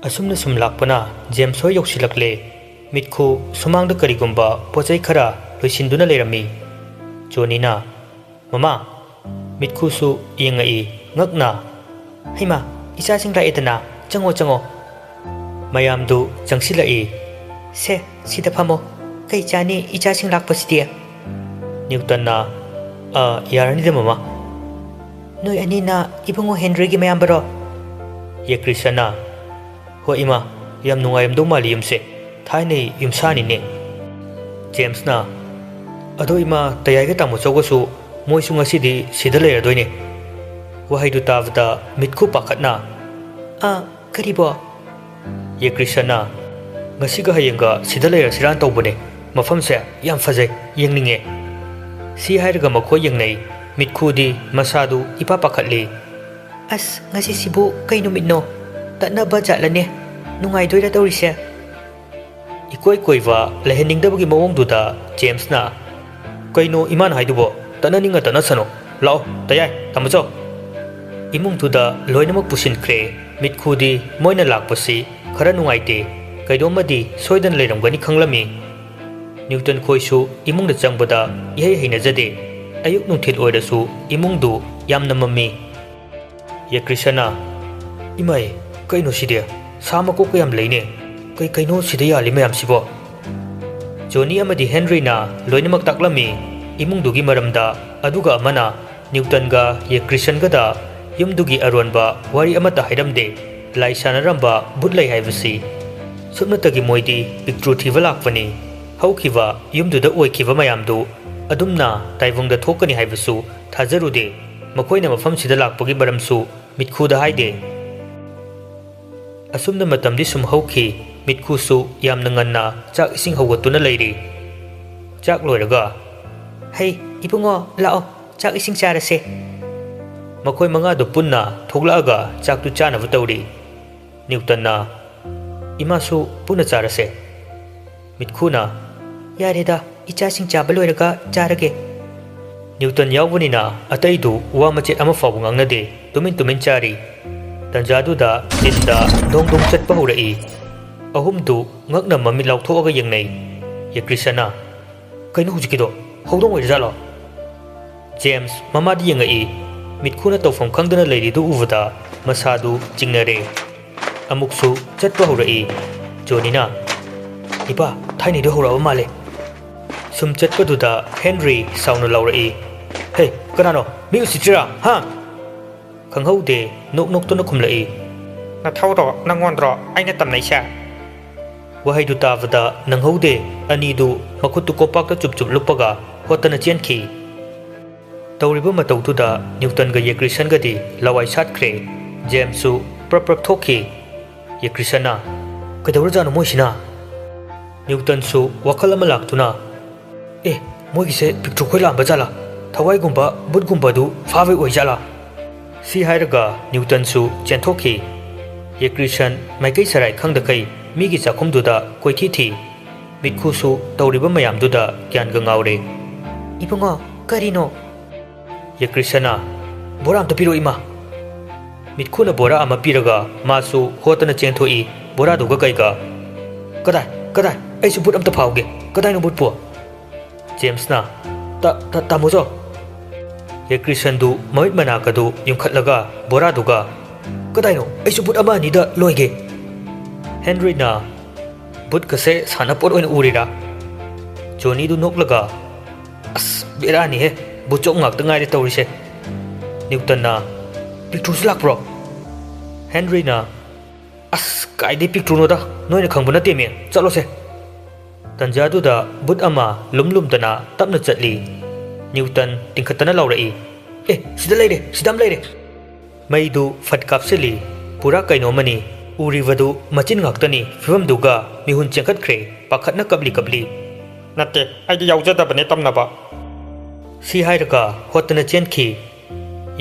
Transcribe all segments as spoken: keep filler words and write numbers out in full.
ꯑꯁꯨꯝꯅ ꯁꯨꯝ ꯂꯥꯛꯄꯅ ꯖꯦꯝꯁ ꯍꯣꯏ ꯌꯧꯁꯤꯜꯂꯛꯂꯦ꯫ ꯃꯤꯠꯈꯨ ꯁꯨꯃꯥꯡꯗ ꯀꯔꯤꯒꯨꯝꯕ ꯄꯣꯠ ꯆꯩ ꯈꯔ ꯂꯣꯏꯁꯤꯟꯗꯨꯅ ꯂꯩꯔꯝꯃꯤ꯫ ꯖꯣꯅꯤꯅ, "ꯃꯃꯥ!" ꯃꯤꯠꯈꯨꯁꯨ ꯌꯦꯡꯉꯛꯏ, ꯉꯛꯅ꯫ "ꯍꯩꯃꯥ, ꯏꯆꯥꯁꯤꯡ ꯂꯥꯛꯑꯦꯗꯅ, ꯆꯪꯉꯣ, ꯆꯪꯉꯣ꯫" ꯃꯌꯥꯝꯗꯨ ꯆꯪꯁꯤꯜꯂꯛꯏ꯫ "ꯁꯦ, ꯁꯤꯗ ꯐꯝꯃꯣ꯫ ꯀꯩ ꯆꯥꯅꯤ ꯏꯆꯥꯁꯤꯡ ꯂꯥꯛꯄꯁꯤꯗꯤ?" ꯅ꯭ꯌꯨꯇꯟꯅ, "ꯑ, ꯌꯥꯔꯅꯤꯗ, ꯃꯃꯥ꯫" "ꯅꯣꯏ ꯑꯅꯤꯅ ꯏꯕꯨꯡꯉꯣ ꯍꯦꯟꯔꯤꯒꯤ ꯃꯌꯥꯝꯕꯔꯣ?" ꯌꯦꯀ꯭ꯔꯤꯁꯅ, "ꯍꯣꯏ ꯏꯃꯥ, ꯌꯥꯝ ꯅꯨꯡꯉꯥꯏꯔꯝꯗꯧ ꯃꯥꯜꯂꯤ ꯌꯨꯝꯁꯦ꯫ ꯊꯥꯏꯅꯩ ꯌꯨꯝꯁꯥꯅꯤꯅꯦ꯫" ꯖꯦꯝꯁꯅ, "ꯑꯗꯣ ꯏꯃꯥ, ꯇꯌꯥꯏꯒ ꯇꯥꯃꯣꯆꯧꯒꯁꯨ ꯃꯣꯏꯁꯨ ꯉꯁꯤꯗꯤ ꯁꯤꯗ ꯂꯩꯔꯗꯣꯏꯅꯦ꯫" ꯋꯥꯍꯩꯗꯨ ꯇꯥꯕꯗ ꯃꯤꯠꯈꯨ ꯄꯥꯈꯠꯅ, "ꯑꯥ, ꯀꯔꯤꯕꯣ?" ꯌꯦꯀ꯭ꯔꯤꯁꯅ, "ꯉꯁꯤꯒ ꯍꯌꯦꯡꯒ ꯁꯤꯗ ꯂꯩꯔꯁꯤꯔꯥꯅ ꯇꯧꯕꯅꯦ꯫ ꯃꯐꯝꯁꯦ ꯌꯥꯝ ꯐꯖꯩ, ꯌꯦꯡꯅꯤꯡꯉꯦ꯫" ꯁꯤ ꯍꯥꯏꯔꯒ ꯃꯈꯣꯏ ꯌꯦꯡꯅꯩ꯫ ꯃꯤꯠꯈꯨꯗꯤ ꯃꯁꯥꯗꯨ ꯏꯄꯥ ꯄꯥꯈꯠꯂꯤ꯫ "ꯑꯁ, ꯉꯁꯤꯁꯤꯕꯨ ꯀꯩ ꯅꯨꯃꯤꯠꯅꯣ? ꯇꯠꯅꯕ ꯖꯥꯠꯂꯅꯦ? ꯅꯨꯡꯉꯥꯏꯗꯣꯏꯔꯥ ꯇꯧꯔꯤꯁꯦ?" ꯏꯀꯣꯏ ꯀꯣꯏꯕ ꯂꯩꯍꯟꯅꯤꯡꯗꯕꯒꯤ ꯃꯑꯣꯡꯗꯨꯗ ꯖꯦꯝꯁꯅ, "ꯀꯩꯅꯣ ꯏꯃꯥꯅ ꯍꯥꯏꯗꯨꯕꯣ? ꯇꯠꯅꯅꯤꯡꯉ ꯇꯠꯅꯁꯅꯨ꯫ ꯂꯥꯛꯑꯣ, ꯇꯌꯥꯏ, ꯇꯥꯃꯣꯆꯧ꯫" ꯏꯃꯨꯡꯗꯨꯗ ꯂꯣꯏꯅꯃꯛ ꯄꯨꯁꯤꯟꯈ꯭ꯔꯦ꯫ ꯃꯤꯠꯈꯨꯗꯤ ꯃꯣꯏꯅ ꯂꯥꯛꯄꯁꯤ ꯈꯔ ꯅꯨꯡꯉꯥꯏꯇꯦ꯫ ꯀꯩꯅꯣꯝꯃꯗꯤ ꯁꯣꯏꯗꯅ ꯂꯩꯔꯝꯒꯅꯤ ꯈꯪꯂꯝꯃꯤ꯫ ꯅ꯭ꯌꯨꯇꯟ ꯈꯣꯏꯁꯨ ꯏꯃꯨꯡꯗ ꯆꯪꯕꯗ ꯏꯍꯩ ꯍꯩꯅꯖꯗꯦ꯫ ꯑꯌꯨꯛ ꯅꯨꯡꯊꯤꯜ ꯑꯣꯏꯔꯁꯨ ꯏꯃꯨꯡꯗꯨ ꯌꯥꯝꯅ ꯃꯝꯃꯤ꯫ ꯌꯦꯀ꯭ꯔꯤꯁꯅ, "ꯏꯃꯥꯏ, ꯀꯩꯅꯣ ꯁꯤꯗꯤ? ꯁꯥ ꯃꯀꯣꯛꯀ ꯌꯥꯝ ꯂꯩꯅꯦ꯫ ꯀꯩ ꯀꯩꯅꯣ ꯁꯤꯗ ꯌꯥꯜꯂꯤ ꯃꯌꯥꯝꯁꯤꯕꯣ?" ꯖꯣꯅꯤ ꯑꯃꯗꯤ ꯍꯦꯟꯔꯤꯅ ꯂꯣꯏꯅꯃꯛ ꯇꯥꯛꯂꯝꯃꯤ ꯏꯃꯨꯡꯗꯨꯒꯤ ꯃꯔꯝꯗ, ꯑꯗꯨꯒ ꯑꯃꯅ ꯅ꯭ꯌꯨꯇꯟꯒ ꯌꯦꯀ꯭ꯔꯤꯁꯟꯒꯗ ꯌꯨꯝꯗꯨꯒꯤ ꯑꯔꯣꯟꯕ ꯋꯥꯔꯤ ꯑꯃꯠꯇ ꯍꯥꯏꯔꯝꯗꯦ꯫ ꯂꯥꯏ ꯁꯥꯟꯅꯔꯝꯕ ꯚꯨꯠ ꯂꯩ ꯍꯥꯏꯕꯁꯤ꯫ ꯁꯨꯞꯅꯇꯒꯤ ꯃꯣꯏꯗꯤ ꯄꯤꯛꯇ꯭ꯔꯨ ꯊꯤꯕ ꯂꯥꯛꯄꯅꯤ꯫ ꯍꯧꯈꯤꯕ ꯌꯨꯝꯗꯨꯗ ꯑꯣꯏꯈꯤꯕ ꯃꯌꯥꯝꯗꯨ ꯑꯗꯨꯝꯅ ꯇꯥꯏꯕꯪꯗ ꯊꯣꯛꯀꯅꯤ ꯍꯥꯏꯕꯁꯨ ꯊꯥꯖꯔꯨꯗꯦ꯫ ꯃꯈꯣꯏꯅ ꯃꯐꯝꯁꯤꯗ ꯂꯥꯛꯄꯒꯤ ꯃꯔꯝꯁꯨ ꯃꯤꯠꯈꯨꯗ ꯍꯥꯏꯗꯦ꯫ ꯑꯁꯨꯝꯅ ꯃꯇꯝꯗꯤ ꯁꯨꯝ ꯍꯧꯈꯤ꯫ ꯃꯤꯠꯈꯨꯁꯨ ꯌꯥꯝꯅ ꯉꯟꯅ ꯆꯥꯛ ꯏꯁꯤꯡ ꯍꯧꯒꯠꯇꯨꯅ ꯂꯩꯔꯤ꯫ ꯆꯥꯛ ꯂꯣꯏꯔꯒ, "ꯍꯩ, ꯏꯕꯨꯡꯉꯣ, ꯂꯥꯛꯑꯣ, ꯆꯥꯛ ꯏꯁꯤꯡ ꯆꯥꯔꯁꯦ꯫" ꯃꯈꯣꯏ ꯃꯉꯥꯗꯨ ꯄꯨꯟꯅ ꯊꯣꯛꯂꯛꯑꯒ ꯆꯥꯛꯇꯨ ꯆꯥꯅꯕ ꯇꯧꯔꯤ꯫ ꯅ꯭ꯌꯨꯇꯟꯅ, "ꯏꯃꯥꯁꯨ ꯄꯨꯟꯅ ꯆꯥꯔꯁꯦ꯫" ꯃꯤꯠꯈꯨꯅ, "ꯌꯥꯔꯦꯗ, ꯏꯆꯥꯁꯤꯡ ꯆꯥꯕ ꯂꯣꯏꯔꯒ ꯆꯥꯔꯒꯦ꯫" ꯅ꯭ꯌꯨꯇꯟ ꯌꯥꯎꯕꯅꯤꯅ ꯑꯇꯩꯗꯨ ꯋꯥ ꯃꯆꯦꯠ ꯑꯃ ꯐꯥꯎꯕ ꯉꯥꯡꯅꯗꯦ, ꯇꯨꯃꯤꯟ ꯇꯨꯃꯤꯟ ꯆꯥꯔꯤ꯫ ꯇꯟꯖꯥꯗꯨꯗ ꯖꯤꯟꯗ ꯗꯣꯡ ꯗꯣꯡ ꯆꯠꯄ ꯍꯧꯔꯛꯏ꯫ ꯑꯍꯨꯝꯗꯨ ꯉꯛꯅ ꯃꯃꯤꯠ ꯂꯥꯎꯊꯣꯛꯑꯒ ꯌꯦꯡꯅꯩ꯫ ꯌꯦꯀ꯭ꯔꯤꯁꯅ, "ꯀꯩꯅꯣ ꯍꯧꯖꯤꯛꯀꯤꯗꯣ? ꯍꯧꯗꯣꯡ ꯑꯣꯏꯔꯖꯥꯠꯂꯣ?" ꯖꯦꯝꯁ ꯃꯃꯥꯗ ꯌꯦꯡꯉꯛꯏ꯫ ꯃꯤꯠꯈꯨꯅ ꯇꯧꯐꯝ ꯈꯪꯗꯅ ꯂꯩꯔꯤꯗꯨ ꯎꯕꯗ ꯃꯁꯥꯗꯨ ꯆꯤꯡꯅꯔꯦ꯫ ꯑꯃꯨꯛꯁꯨ ꯆꯠꯄ ꯍꯧꯔꯛꯏ꯫ ꯖꯣꯅꯤꯅ, "ꯏꯄꯥ, ꯊꯥꯏꯅꯩꯗꯣ ꯍꯧꯔꯛꯑꯕ ꯃꯥꯜꯂꯦ꯫" ꯁꯨꯝ ꯆꯠꯄꯗꯨꯗ ꯍꯦꯟꯔꯤ ꯁꯥꯎꯅ ꯂꯥꯎꯔꯛꯏ, "ꯍꯦ, ꯀꯅꯥꯅꯣ? ꯃꯤ ꯎꯁꯤꯠꯇ꯭ꯔꯤꯔꯥ, ꯍꯥ?" ꯈꯪꯍꯧꯗꯦ, ꯅꯣꯛ ꯅꯣꯛꯇꯨꯅ ꯈꯨꯝꯂꯛꯏ, "ꯅꯊꯧꯗꯣ ꯅꯪꯉꯣꯟꯗ꯭ꯔꯣ ꯑꯩꯅ ꯇꯝꯅꯩꯁꯦ?" ꯋꯥꯍꯩꯗꯨ ꯇꯥꯕꯗ ꯅꯪꯍꯧꯗꯦ, ꯑꯅꯤꯗꯨ ꯃꯈꯨꯠꯇꯨ ꯀꯣꯝꯄꯥꯛꯇ ꯆꯨꯞ ꯆꯨꯞ ꯂꯨꯞꯄꯒ ꯍꯣꯠꯇꯅ ꯆꯦꯟꯈꯤ꯫ ꯇꯧꯔꯤꯕ ꯃꯇꯧꯗꯨꯗ ꯅ꯭ꯌꯨꯇꯟꯒ ꯌꯦꯀ꯭ꯔꯤꯁꯟꯒꯗꯤ ꯂꯋꯥꯏ ꯁꯥꯠꯈ꯭ꯔꯦ꯫ ꯖꯦꯝꯁꯁꯨ ꯄ꯭ꯔꯞ ꯄ꯭ꯔꯞ ꯊꯣꯛꯈꯤ꯫ ꯌꯦꯀ꯭ꯔꯤꯁꯟꯅ, "ꯀꯩꯗꯧꯔꯖꯥꯠꯅꯣ ꯃꯣꯏꯁꯤꯅ?" ꯅ꯭ꯌꯨꯇꯟꯁꯨ ꯋꯥꯈꯜ ꯑꯃ ꯂꯥꯛꯇꯨꯅ, "ꯑꯦ, ꯃꯣꯏꯒꯤꯁꯦ ꯄꯤꯛꯇ꯭ꯔꯨ ꯈꯣꯏ ꯂꯥꯛꯑꯝꯕ ꯖꯥꯠꯂꯥ? ꯊꯋꯥꯏꯒꯨꯝꯕ, ꯕꯨꯠꯀꯨꯝꯕꯗꯨ ꯐꯥꯕꯩ ꯑꯣꯏꯖꯥꯠꯂꯥ?" ꯁꯤ ꯍꯥꯏꯔꯒ ꯅ꯭ꯌꯨꯇꯟꯁꯨ ꯆꯦꯟꯊꯣꯛꯈꯤ꯫ ꯌꯦꯀ꯭ꯔꯤꯁꯟ ꯃꯥꯏꯀꯩ ꯁꯔꯥꯏ ꯈꯪꯗꯈꯩ ꯃꯤꯒꯤ ꯆꯥꯛꯈꯨꯝꯗꯨꯗ ꯀꯣꯏꯊꯤ ꯊꯤ꯫ ꯃꯤꯠꯈꯨꯁꯨ ꯇꯧꯔꯤꯕ ꯃꯌꯥꯝꯗꯨꯗ ꯒ꯭ꯌꯥꯟꯒ ꯉꯥꯎꯔꯦ꯫ "ꯏꯕꯨꯡꯉꯣ, ꯀꯔꯤꯅꯣ?" ꯌꯦꯀ꯭ꯔꯤꯁꯟꯅ, "ꯕꯣꯔꯥ ꯑꯝꯇ ꯄꯤꯔꯛꯑꯣ, ꯏꯃꯥ꯫" ꯃꯤꯠꯈꯨꯅ ꯕꯣꯔꯥ ꯑꯃ ꯄꯤꯔꯒ ꯃꯥꯁꯨ ꯍꯣꯠꯇꯅ ꯆꯦꯟꯊꯣꯛꯏ, ꯕꯣꯔꯥꯗꯨꯒ ꯀꯩꯒ꯫ "ꯀꯗꯥꯏ, ꯀꯗꯥꯏ? ꯑꯩꯁꯨ ꯕꯨꯠ ꯑꯝꯇ ꯐꯥꯎꯒꯦ꯫ ꯀꯗꯥꯏꯅꯣ ꯕꯨꯠꯄꯨ?" ꯖꯦꯝꯁꯅ, "ꯇꯥ-, ꯇꯥ-, ꯇꯥꯃꯣ ꯖꯣ꯫" ꯌꯦꯀ꯭ꯔꯤꯁꯟꯗꯨ ꯃꯃꯤꯠ ꯃꯅꯥꯀꯗꯨ ꯌꯨꯡꯈꯠꯂꯒ ꯕꯣꯔꯥꯗꯨꯒ, "ꯀꯗꯥꯏꯅꯣ? ꯑꯩꯁꯨ ꯕꯨꯠ ꯑꯃ ꯑꯅꯤꯗ ꯂꯣꯏꯒꯦ꯫" ꯍꯦꯟꯔꯤꯅ, "ꯕꯨꯠꯀꯁꯦ ꯁꯥꯟꯅꯄꯣꯠ ꯑꯣꯏꯅ ꯎꯔꯤꯔꯥ?" ꯖꯣꯅꯤꯗꯨ ꯅꯣꯛꯂꯒ, "ꯑꯁ, ꯕꯦꯔꯥꯅꯤꯍꯦ, ꯕꯨꯠ ꯆꯣꯞ ꯉꯥꯛꯇ ꯉꯥꯏꯔꯦ ꯇꯧꯔꯤꯁꯦ꯫" ꯅ꯭ꯌꯨꯇꯟꯅ, "ꯄꯤꯛꯇ꯭ꯔꯨꯁꯨ ꯂꯥꯛꯄ꯭ꯔꯣ?" ꯍꯦꯟꯔꯤꯅ, "ꯑꯁ, ꯀꯥꯏꯗꯩ ꯄꯤꯛꯇ꯭ꯔꯨꯅꯣꯗ, ꯅꯣꯏꯅ ꯈꯪꯕ ꯅꯠꯇꯦꯃꯤ, ꯆꯠꯂꯣꯁꯦ꯫" ꯇꯟꯖꯥꯗꯨꯗ ꯕꯨꯠ ꯑꯃ ꯂꯨꯝ ꯂꯨꯝꯗꯅ ꯇꯞꯅ ꯆꯠꯂꯤ꯫ ꯅ꯭ꯌꯨꯇꯟ ꯇꯤꯡꯈꯠꯇꯅ ꯂꯥꯎꯔꯛꯏ, "ꯑꯦ, ꯁꯤꯗ ꯂꯩꯔꯦ, ꯁꯤꯗ ꯑꯃ ꯂꯩꯔꯦ!" ꯃꯩꯗꯨ ꯐꯠ ꯀꯥꯞꯁꯤꯜꯂꯤ꯫ ꯄꯨꯔꯥ ꯀꯩꯅꯣꯝꯃꯅꯤ꯫ ꯎꯔꯤꯕꯗꯨ ꯃꯆꯤꯟ ꯉꯥꯛꯇꯅꯤ꯫ ꯐꯤꯕꯝꯗꯨꯒ ꯃꯤꯍꯨꯟ ꯆꯦꯟꯈꯠꯈ꯭ꯔꯦ꯫ ꯄꯥꯈꯠꯅ ꯀꯞꯂꯤ ꯀꯞꯂꯤ꯫ "ꯅꯠꯇꯦ, ꯑꯩꯗꯤ ꯌꯥꯎꯖꯗꯕꯅꯦ ꯇꯝꯅꯕ꯫" ꯁꯤ ꯍꯥꯏꯔꯒ ꯍꯣꯠꯇꯅ ꯆꯦꯟꯈꯤ꯫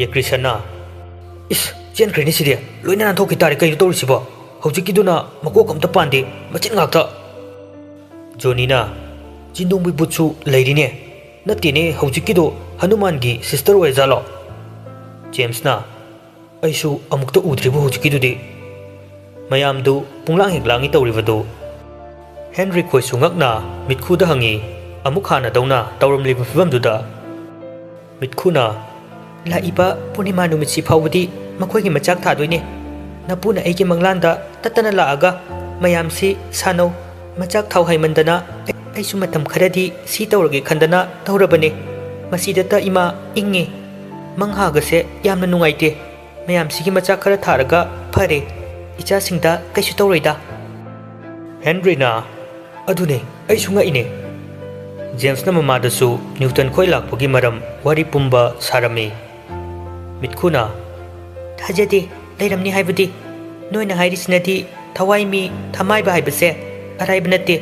ꯌꯦꯀ꯭ꯔꯤꯁꯟꯅ, "ꯏꯁ, ꯆꯦꯟꯈ꯭ꯔꯦꯅꯦ ꯁꯤꯗꯤ꯫ ꯂꯣꯏꯅ ꯅꯥꯟꯊꯣꯛꯈꯤ ꯇꯥꯔꯦ꯫ ꯀꯩꯅꯣ ꯇꯧꯔꯤꯁꯤꯕꯣ? ꯍꯧꯖꯤꯛꯀꯤꯗꯨꯅ ꯃꯀꯣꯛ ꯑꯝꯇ ꯄꯥꯟꯗꯦ, ꯃꯆꯤꯟ ꯉꯥꯛꯇ꯫" ꯖꯣꯅꯤꯅ, "ꯆꯤꯟꯗꯣꯡꯕꯤ ꯕꯨꯠꯁꯨ ꯂꯩꯔꯤꯅꯦ꯫ ꯅꯠꯇꯦꯅꯦ, ꯍꯧꯖꯤꯛꯀꯤꯗꯣ ꯍꯅꯨꯃꯥꯟꯒꯤ ꯁꯤꯁꯇꯔ ꯑꯣꯏꯔꯖꯥꯠꯂꯣ?" ꯖꯦꯝꯁꯅ, ꯑꯩꯁꯨ ꯑꯃꯨꯛꯇ ꯎꯗ꯭ꯔꯤꯕ ꯍꯧꯖꯤꯛꯀꯤꯗꯨꯗꯤ꯫ ꯃꯌꯥꯝꯗꯨ ꯄꯨꯡꯂꯥꯡ ꯍꯦꯛ ꯂꯥꯡꯉꯤ ꯇꯧꯔꯤꯕꯗꯨ꯫ ꯍꯦꯟꯔꯤ ꯈꯣꯏꯁꯨ ꯉꯛꯅ ꯃꯤꯠꯈꯨꯗ ꯍꯪꯉꯤ, ꯑꯃꯨꯛ ꯍꯥꯟꯅꯗꯧꯅ ꯇꯧꯔꯝꯂꯤꯕ ꯐꯤꯕꯝꯗꯨꯗ꯫ ꯃꯤꯠꯈꯨꯅ, "ꯂꯥꯛꯏꯕ ꯄꯨꯔꯅꯤꯃꯥ ꯅꯨꯃꯤꯠꯁꯤ ꯐꯥꯎꯕꯗꯤ ꯃꯈꯣꯏꯒꯤ ꯃꯆꯥꯛ ꯊꯥꯗꯣꯏꯅꯦ꯫ ꯅꯄꯨꯅ ꯑꯩꯒꯤ ꯃꯪꯂꯥꯟꯗ ꯇꯠꯇꯅ ꯂꯥꯛꯑꯒ ꯃꯌꯥꯝꯁꯤ ꯁꯥꯟꯅꯧ, ꯃꯆꯥꯛ ꯊꯥꯎ ꯍꯥꯏꯃꯟꯗꯅ ꯑꯩ-, ꯑꯩꯁꯨ ꯃꯇꯝ ꯈꯔꯗꯤ ꯁꯤ ꯇꯧꯔꯒꯦ ꯈꯟꯗꯅ ꯇꯧꯔꯕꯅꯦ꯫ ꯃꯁꯤꯗꯇ ꯏꯃꯥ ꯏꯪꯉꯦ꯫ ꯃꯪꯍꯥꯒꯁꯦ ꯌꯥꯝꯅ ꯅꯨꯡꯉꯥꯏꯇꯦ꯫ ꯃꯌꯥꯝꯁꯤꯒꯤ ꯃꯆꯥꯛ ꯈꯔ ꯊꯥꯔꯒ ꯐꯔꯦ꯫ ꯏꯆꯥꯁꯤꯡꯗ ꯀꯩꯁꯨ ꯇꯧꯔꯣꯏꯗ꯫" ꯍꯦꯟꯔꯤꯅ, "ꯑꯗꯨꯅꯦ, ꯑꯩꯁꯨ ꯉꯛꯏꯅꯦ꯫" ꯖꯦꯝꯁꯅ ꯃꯃꯥꯗꯁꯨ ꯅ꯭ꯌꯨꯇꯟ ꯈꯣꯏ ꯂꯥꯛꯄꯒꯤ ꯃꯔꯝ ꯋꯥꯔꯤ ꯄꯨꯝꯕ ꯁꯥꯔꯝꯃꯤ꯫ ꯃꯤꯠꯈꯨꯅ, "ꯊꯥꯖꯗꯦ, ꯂꯩꯔꯝꯅꯤ ꯍꯥꯏꯕꯗꯤ꯫ ꯅꯣꯏꯅ ꯍꯥꯏꯔꯤꯁꯤꯅꯗꯤ ꯊꯋꯥꯏ ꯃꯤ ꯊꯃꯥꯏꯕ ꯍꯥꯏꯕꯁꯦ ꯑꯔꯥꯏꯕ ꯅꯠꯇꯦ꯫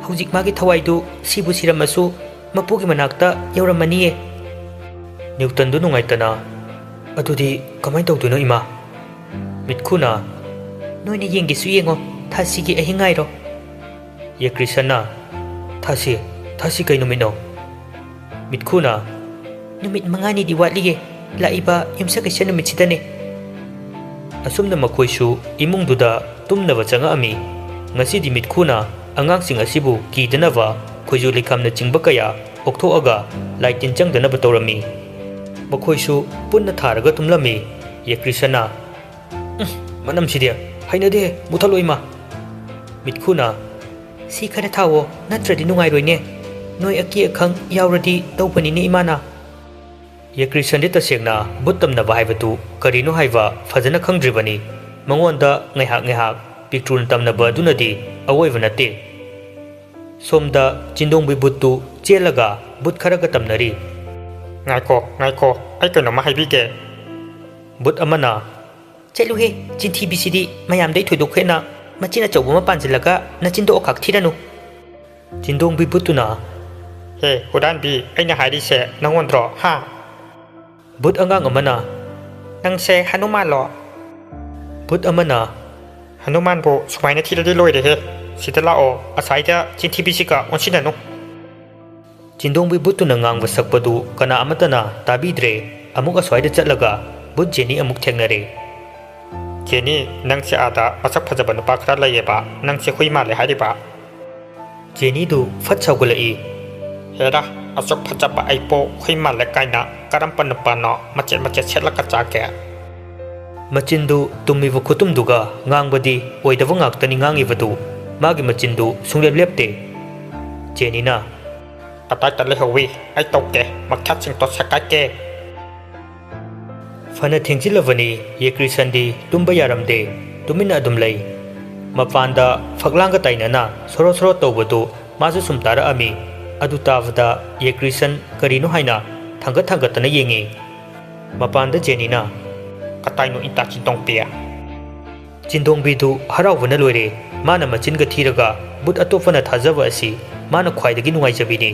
ꯍꯧꯖꯤꯛ ꯃꯥꯒꯤ ꯊꯋꯥꯏꯗꯨ ꯁꯤꯕꯨ ꯁꯤꯔꯝꯃꯁꯨ ꯃꯄꯨꯒꯤ ꯃꯅꯥꯛꯇ ꯌꯧꯔꯝꯃꯅꯤꯌꯦ꯫" ꯅ꯭ꯌꯨꯇꯟꯗꯨ ꯅꯨꯡꯉꯥꯏꯇꯅ, "ꯑꯗꯨꯗꯤ ꯀꯃꯥꯏꯅ ꯇꯧꯗꯣꯏꯅꯣ, ꯏꯃꯥ?" ꯃꯤꯠꯈꯨꯅ, "ꯅꯣꯏꯅ ꯌꯦꯡꯒꯦꯁꯨ ꯌꯦꯡꯉꯣ, ꯊꯥꯁꯤꯒꯤ ꯑꯍꯤꯡ ꯉꯥꯏꯔꯣ꯫" ꯌꯦꯀ꯭ꯔꯤꯁꯟꯅ, "ꯊꯥꯁꯤ, ꯊꯥꯁꯤ ꯀꯩ ꯅꯨꯃꯤꯠꯅꯣ?" ꯃꯤꯠꯈꯨꯅ, "ꯅꯨꯃꯤꯠ ꯃꯉꯥꯅꯤꯗꯤ ꯋꯥꯠꯂꯤꯌꯦ, ꯂꯥꯛꯏꯕ ꯌꯨꯝꯁꯀꯩꯁ ꯅꯨꯃꯤꯠꯁꯤꯗꯅꯦ꯫" ꯑꯁꯨꯝꯅ ꯃꯈꯣꯏꯁꯨ ꯏꯃꯨꯡꯗꯨꯗ ꯇꯨꯝꯅꯕ ꯆꯪꯉꯛꯑꯝꯃꯤ꯫ ꯉꯁꯤꯗꯤ ꯃꯤꯠꯈꯨꯅ ꯑꯉꯥꯡꯁꯤꯡ ꯑꯁꯤꯕꯨ ꯀꯤꯗꯅꯕ ꯈꯣꯏꯖꯨ ꯂꯩꯈꯥꯝꯅꯆꯤꯡꯕ ꯀꯌꯥ ꯑꯣꯛꯊꯣꯛꯑꯒ ꯂꯥꯏ ꯇꯤꯟ ꯆꯪꯗꯅꯕ ꯇꯧꯔꯝꯃꯤ꯫ ꯃꯈꯣꯏꯁꯨ ꯄꯨꯟꯅ ꯊꯥꯔꯒ ꯇꯨꯝꯂꯝꯃꯤ꯫ ꯌꯦꯀ꯭ꯔꯤꯁꯟꯅ, "ꯎꯝ, ꯃꯅꯝꯁꯤꯗꯤ ꯍꯩꯅꯗꯦ, ꯃꯨꯊꯠꯂꯣ ꯏꯃꯥ꯫" ꯃꯤꯠꯈꯨꯅ, "ꯁꯤ ꯈꯔ ꯊꯥꯎꯋꯣ, ꯅꯠꯇ꯭ꯔꯗꯤ ꯅꯨꯡꯉꯥꯏꯔꯣꯏꯅꯦ꯫ ꯅꯣꯏ ꯑꯀꯤ ꯑꯈꯪ ꯌꯥꯎꯔꯗꯤ ꯇꯧꯕꯅꯤꯅꯦ ꯏꯃꯥꯅ꯫" ꯌꯦꯀ꯭ꯔꯤꯁꯟꯗꯤ ꯇꯁꯦꯡꯅ ꯚꯨꯠ ꯇꯝꯅꯕ ꯍꯥꯏꯕꯗꯨ ꯀꯔꯤꯅꯣ ꯍꯥꯏꯕ ꯐꯖꯅ ꯈꯪꯗ꯭ꯔꯤꯕꯅꯤ꯫ ꯃꯉꯣꯟꯗ ꯉꯥꯏꯍꯥꯛ ꯉꯥꯏꯍꯥꯛ ꯄꯤꯛꯇ꯭ꯔꯨꯅ ꯇꯝꯅꯕ ꯑꯗꯨꯅꯗꯤ ꯑꯋꯣꯏꯕ ꯅꯠꯇꯦ꯫ ꯁꯣꯝꯗ ꯆꯤꯟꯗꯣꯡꯕꯤ ꯚꯨꯠꯇꯨ ꯆꯦꯜꯂꯒ ꯚꯨꯠ ꯈꯔꯒ ꯇꯝꯅꯔꯤ꯫ "ꯉꯥꯏꯈꯣ, ꯉꯥꯏꯈꯣ, ꯑꯩ ꯀꯩꯅꯣꯝꯃ ꯍꯥꯏꯕꯤꯒꯦ꯫" ꯚꯨꯠ ꯑꯃꯅ, "ꯆꯠꯂꯨꯍꯦ, ꯆꯤꯟꯊꯤꯕꯤꯁꯤꯗꯤ ꯃꯌꯥꯝꯗꯩ ꯊꯣꯏꯗꯣꯛ ꯍꯦꯟꯅ ꯃꯆꯤꯟ ꯑꯆꯧꯕ ꯑꯃ ꯄꯥꯟꯁꯤꯜꯂꯒ ꯅꯆꯤꯟꯗꯣ ꯑꯣꯈꯥꯛ ꯊꯤꯔꯅꯨ꯫" ꯆꯤꯟꯗꯣꯡꯕꯤ ꯚꯨꯠꯇꯨꯅ, "ꯍꯦ ꯍꯨꯔꯥꯟꯕꯤ, ꯑꯩꯅ ꯍꯥꯏꯔꯤꯁꯦ ꯅꯪꯉꯣꯟꯗ꯭ꯔꯣ, ꯍꯥ?" ꯚꯨꯠ ꯑꯉꯥꯡ ꯑꯃꯅ, "ꯅꯪꯁꯦ ꯍꯅꯨꯃꯥꯟꯂꯣ?" ꯚꯨꯠ ꯑꯃꯅ, "ꯍꯅꯨꯃꯥꯟꯕꯨ ꯁꯨꯃꯥꯏꯅ ꯊꯤꯔꯗꯤ ꯂꯣꯏꯔꯦꯍꯦ꯫ ꯁꯤꯗ ꯂꯥꯛꯑꯣ, ꯑꯁ꯭ꯋꯥꯏꯗ ꯆꯤꯟꯊꯤꯕꯤꯁꯤꯒ ꯑꯣꯟꯁꯤꯟꯅꯅꯨ꯫" ꯆꯤꯟꯗꯣꯡꯕꯤ ꯚꯨꯠꯇꯨꯅ ꯉꯥꯡꯕ ꯁꯛꯄꯗꯨ ꯀꯅꯥ ꯑꯃꯠꯇꯅ ꯇꯥꯕꯤꯗ꯭ꯔꯦ꯫ ꯑꯃꯨꯛ ꯑꯁ꯭ꯋꯥꯏꯗ ꯆꯠꯂꯒ ꯕꯨꯠ ꯖꯦꯅꯤ ꯑꯃꯨꯛ ꯊꯦꯡꯅꯔꯦ꯫ "ꯖꯦꯅꯤ, ꯅꯪꯁꯦ ꯑꯥꯗ ꯃꯁꯛ ꯐꯖꯕ ꯅꯨꯄꯥ ꯈꯔ ꯂꯩꯌꯦꯕ, ꯅꯪꯁꯦ ꯍꯨꯏ ꯃꯥꯜꯂꯦ ꯍꯥꯏꯔꯤꯕ?" ꯖꯦꯅꯤꯗꯨ ꯐꯠ ꯁꯥꯎꯒꯠꯂꯛꯏ꯫ "ꯍꯦꯔꯥ, ꯑꯁꯨꯛ ꯐꯖꯕ ꯑꯩꯕꯨ ꯍꯨꯏ ꯃꯥꯜꯂꯦ ꯀꯥꯏꯅ ꯀꯔꯝꯕ ꯅꯨꯄꯥꯅꯣ ꯃꯆꯦꯠ ꯃꯆꯦꯠ ꯁꯦꯠꯂꯒ ꯆꯥꯒꯦ?" ꯃꯆꯤꯟꯗꯨ ꯇꯨꯝꯃꯤꯕ ꯈꯨꯇꯨꯝꯗꯨꯒ ꯉꯥꯡꯕꯗꯤ ꯑꯣꯏꯗꯕ ꯉꯥꯛꯇꯅꯤ ꯉꯥꯡꯉꯤꯕꯗꯨ꯫ ꯃꯥꯒꯤ ꯃꯆꯤꯟꯗꯨ ꯁꯨꯡꯂꯦꯞ ꯂꯦꯞꯇꯦ꯫ ꯖꯦꯅꯤꯅ, "ꯀꯗꯥꯏꯗ ꯂꯩꯍꯧꯋꯤ? ꯑꯩ ꯇꯧꯒꯦ, ꯃꯈ꯭ꯌꯥꯠꯁꯤꯡꯗꯣ ꯁꯦꯒꯥꯏꯒꯦ!" ꯐꯅ ꯊꯦꯡꯖꯤꯜꯂꯕꯅꯤ, ꯌꯦꯀ꯭ꯔꯤꯁꯟꯗꯤ ꯇꯨꯝꯕ ꯌꯥꯔꯝꯗꯦ, ꯇꯨꯃꯤꯟꯅ ꯑꯗꯨꯝ ꯂꯩ꯫ ꯃꯄꯥꯟꯗ ꯐꯛꯂꯥꯡꯒ ꯇꯥꯏꯅꯅ ꯁꯣꯔꯣ ꯁꯣꯔꯣ ꯇꯧꯕꯗꯨ ꯃꯥꯁꯨ ꯁꯨꯝ ꯇꯥꯔꯛꯑꯝꯃꯤ꯫ ꯑꯗꯨ ꯇꯥꯕꯗ ꯌꯦꯀ꯭ꯔꯤꯁꯟ ꯀꯔꯤꯅꯣ ꯍꯥꯏꯅ ꯊꯥꯡꯒꯠ ꯊꯥꯡꯒꯠꯇꯅ ꯌꯦꯡꯉꯤ꯫ ꯃꯄꯥꯟꯗ ꯖꯦꯅꯤꯅ, "ꯀꯗꯥꯏꯅꯣ ꯏꯇꯥ ꯆꯤꯟꯗꯣꯡꯕꯤ?" ꯆꯤꯟꯗꯣꯡꯕꯤꯗꯨ ꯍꯔꯥꯎꯕꯅ ꯂꯣꯏꯔꯦ꯫ ꯃꯥꯅ ꯃꯆꯤꯟꯒ ꯊꯤꯔꯒ ꯕꯨꯠ ꯑꯇꯣꯞꯄꯅ ꯊꯥꯖꯕ ꯑꯁꯤ ꯃꯥꯅ ꯈ꯭ꯋꯥꯏꯗꯒꯤ ꯅꯨꯡꯉꯥꯏꯖꯕꯤꯅꯤ꯫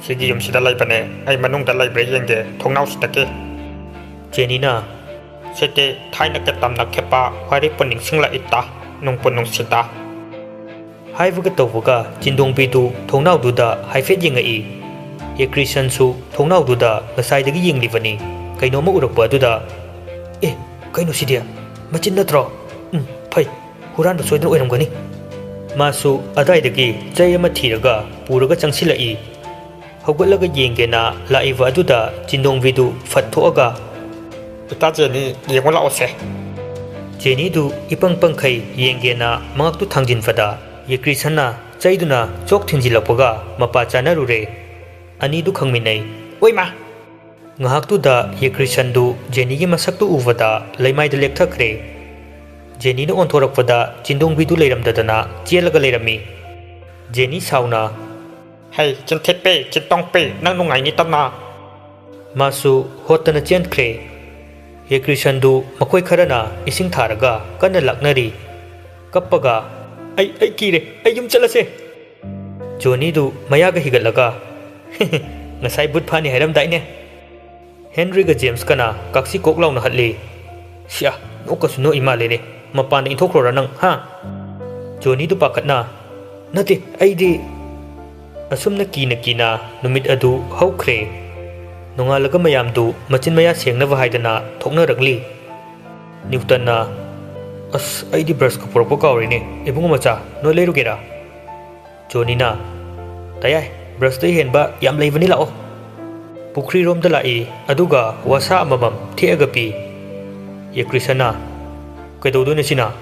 "ꯁꯤꯒꯤ ꯌꯨꯝꯁꯤꯗ ꯂꯩꯕꯅꯦ, ꯑꯩ ꯃꯅꯨꯡꯗ ꯂꯩꯕ꯭ꯔꯥ ꯌꯦꯡꯒꯦ, ꯊꯣꯡꯅꯥꯎꯁꯤꯗꯒꯤ꯫" ꯖꯦꯅꯤꯅ, "ꯁꯤꯗꯤ ꯊꯥꯏꯅꯒ ꯇꯝꯅꯈꯤꯕ ꯋꯥꯔꯤꯕꯨ ꯅꯤꯡꯁꯤꯡꯂꯛꯏꯗ, ꯅꯨꯡꯕꯨ ꯅꯨꯡꯁꯤꯗ꯫" ꯍꯥꯏꯕꯒ ꯇꯧꯕꯒ ꯆꯤꯟꯗꯣꯡꯕꯤꯗꯨ ꯊꯣꯡꯅꯥꯎꯗꯨꯗ ꯍꯥꯏꯐꯦꯠ ꯌꯦꯡꯉꯛꯏ꯫ ꯌꯦꯀ꯭ꯔꯤꯁꯟꯁꯨ ꯊꯣꯡꯅꯥꯎꯗꯨꯗ ꯉꯁꯥꯏꯗꯒꯤ ꯌꯦꯡꯂꯤꯕꯅꯤ꯫ ꯀꯩꯅꯣꯝꯃ ꯎꯔꯛꯄ ꯑꯗꯨꯗ, "ꯑꯦ, ꯀꯩꯅꯣ ꯁꯤꯗꯤ? ꯃꯆꯤꯟ ꯅꯠꯇ꯭ꯔꯣ? ꯎꯝ, ꯐꯩ, ꯍꯨꯔꯥꯟꯕ ꯁꯣꯏꯗꯅ ꯑꯣꯏꯔꯝꯒꯅꯤ꯫" ꯃꯥꯁꯨ ꯑꯗꯥꯏꯗꯒꯤ ꯆꯩ ꯑꯃ ꯊꯤꯔꯒ ꯄꯨꯔꯒ ꯆꯪꯁꯤꯜꯂꯛꯏ꯫ ꯍꯧꯒꯠꯂꯒ ꯌꯦꯡꯒꯦꯅ ꯂꯥꯛꯏꯕ ꯑꯗꯨꯗ ꯆꯤꯟꯗꯣꯡꯕꯤꯗꯨ ꯐꯠ ꯊꯣꯛꯑꯒ, "ꯏꯇꯥ ꯖꯦꯅꯤ, ꯌꯦꯡꯉꯨ ꯂꯥꯛꯑꯣꯁꯦ꯫" ꯖꯦꯅꯤꯗꯨ ꯏꯄꯪ ꯄꯪꯈꯩ ꯌꯦꯡꯒꯦꯅ ꯃꯉꯛꯇꯨ ꯊꯥꯡꯖꯤꯟꯕꯗ ꯌꯦꯀ꯭ꯔꯤꯁꯟꯅ ꯆꯩꯗꯨꯅ ꯆꯣꯛ ꯊꯤꯟꯖꯤꯜꯂꯛꯄꯒ ꯃꯄꯥ ꯆꯥꯅꯔꯨꯔꯦ꯫ ꯑꯅꯤꯗꯨ ꯈꯪꯃꯤꯟꯅꯩ꯫ "ꯑꯣꯏꯃꯥ!" ꯉꯥꯏꯍꯥꯛꯇꯨꯗ ꯌꯦꯀ꯭ꯔꯤꯁꯟꯗꯨ ꯖꯦꯅꯤꯒꯤ ꯃꯁꯛꯇꯨ ꯎꯕꯗ ꯂꯩꯃꯥꯏꯗ ꯂꯦꯛꯊꯈ꯭ꯔꯦ꯫ ꯖꯦꯅꯤꯅ ꯑꯣꯟꯊꯣꯔꯛꯄꯗ ꯆꯤꯟꯗꯣꯡꯕꯤꯗꯨ ꯂꯩꯔꯝꯗꯗꯅ ꯆꯦꯜꯂꯒ ꯂꯩꯔꯝꯃꯤ꯫ ꯖꯦꯅꯤ ꯁꯥꯎꯅ, "ꯍꯩ, ꯆꯤꯟꯊꯤꯛꯄꯤ, ꯆꯤꯟꯇꯣꯡꯄꯤ, ꯅꯪ ꯅꯨꯡꯉꯥꯏꯅꯤꯇꯅ!" ꯃꯥꯁꯨ ꯍꯣꯠꯇꯅ ꯆꯦꯟꯈ꯭ꯔꯦ꯫ ꯌꯦꯀ꯭ꯔꯤꯁꯟꯗꯨ ꯃꯈꯣꯏ ꯈꯔꯅ ꯏꯁꯤꯡ ꯊꯥꯔꯒ ꯀꯟꯅ ꯂꯥꯛꯅꯔꯤ꯫ ꯀꯞꯄꯒ, "ꯑꯩ, ꯑꯩ ꯀꯤꯔꯦ, ꯑꯩ ꯌꯨꯝ ꯆꯠꯂꯁꯦ!" ꯖꯣꯅꯤꯗꯨ ꯃꯌꯥꯒ ꯍꯤꯒꯠꯂꯒ, "ꯉꯁꯥꯏ ꯕꯨꯠ ꯐꯥꯅꯤ ꯍꯥꯏꯔꯝꯗꯥꯏꯅꯦ?" ꯍꯦꯟꯔꯤꯒ ꯖꯦꯝꯁꯀꯅ ꯀꯥꯛꯁꯤ ꯀꯣꯛ ꯂꯥꯎꯅ ꯍꯠꯂꯤ꯫ "ꯁꯤꯌꯥ, ꯅꯣꯛꯀꯁꯨ ꯅꯣꯛꯏ ꯃꯥꯜꯂꯦꯅꯦ꯫ ꯃꯄꯥꯟꯗ ꯏꯟꯊꯣꯛꯈ꯭ꯔꯣꯔꯥ ꯅꯪ, ꯍꯥ?" ꯖꯣꯅꯤꯗꯨ ꯄꯥꯈꯠꯅ, "ꯅꯠꯇꯦ, ꯑꯩꯗꯤ"꯫ ꯑꯁꯨꯝꯅ ꯀꯤꯅ ꯀꯤꯅ ꯅꯨꯃꯤꯠ ꯑꯗꯨ ꯍꯧꯈ꯭ꯔꯦ꯫ ꯅꯣꯡꯉꯥꯜꯂꯒ ꯃꯌꯥꯝꯗꯨ ꯃꯆꯤꯟ ꯃꯌꯥ ꯁꯦꯡꯅꯕ ꯍꯥꯏꯗꯅ ꯊꯣꯛꯅꯔꯛꯂꯤ꯫ ꯅ꯭ꯌꯨꯇꯟꯅ, "ꯑꯁ, ꯑꯩꯗꯤ ꯕ꯭ꯔꯁꯀ ꯄꯨꯔꯛꯄ ꯀꯥꯎꯔꯦꯅꯦ꯫ ꯏꯕꯨꯡꯉꯣ ꯃꯆꯥ, ꯅꯣꯏ ꯂꯩꯔꯨꯒꯦꯔꯥ?" ꯖꯣꯅꯤꯅ, "ꯇꯌꯥꯏ, ꯕ꯭ꯔꯁꯇ ꯍꯦꯟꯕ ꯌꯥꯝ ꯂꯩꯕꯅꯤ, ꯂꯥꯛꯑꯣ꯫" ꯄꯨꯈ꯭ꯔꯤꯔꯣꯝꯗ ꯂꯥꯛꯏ, ꯑꯗꯨꯒ ꯋꯥꯁꯥ ꯑꯃꯃꯝ ꯊꯦꯛꯑꯒ ꯄꯤ꯫ ꯌꯦꯀ꯭ꯔꯤꯁꯟꯅ, "ꯀꯩꯗꯧꯗꯣꯏꯅꯣ ꯁꯤꯅ?"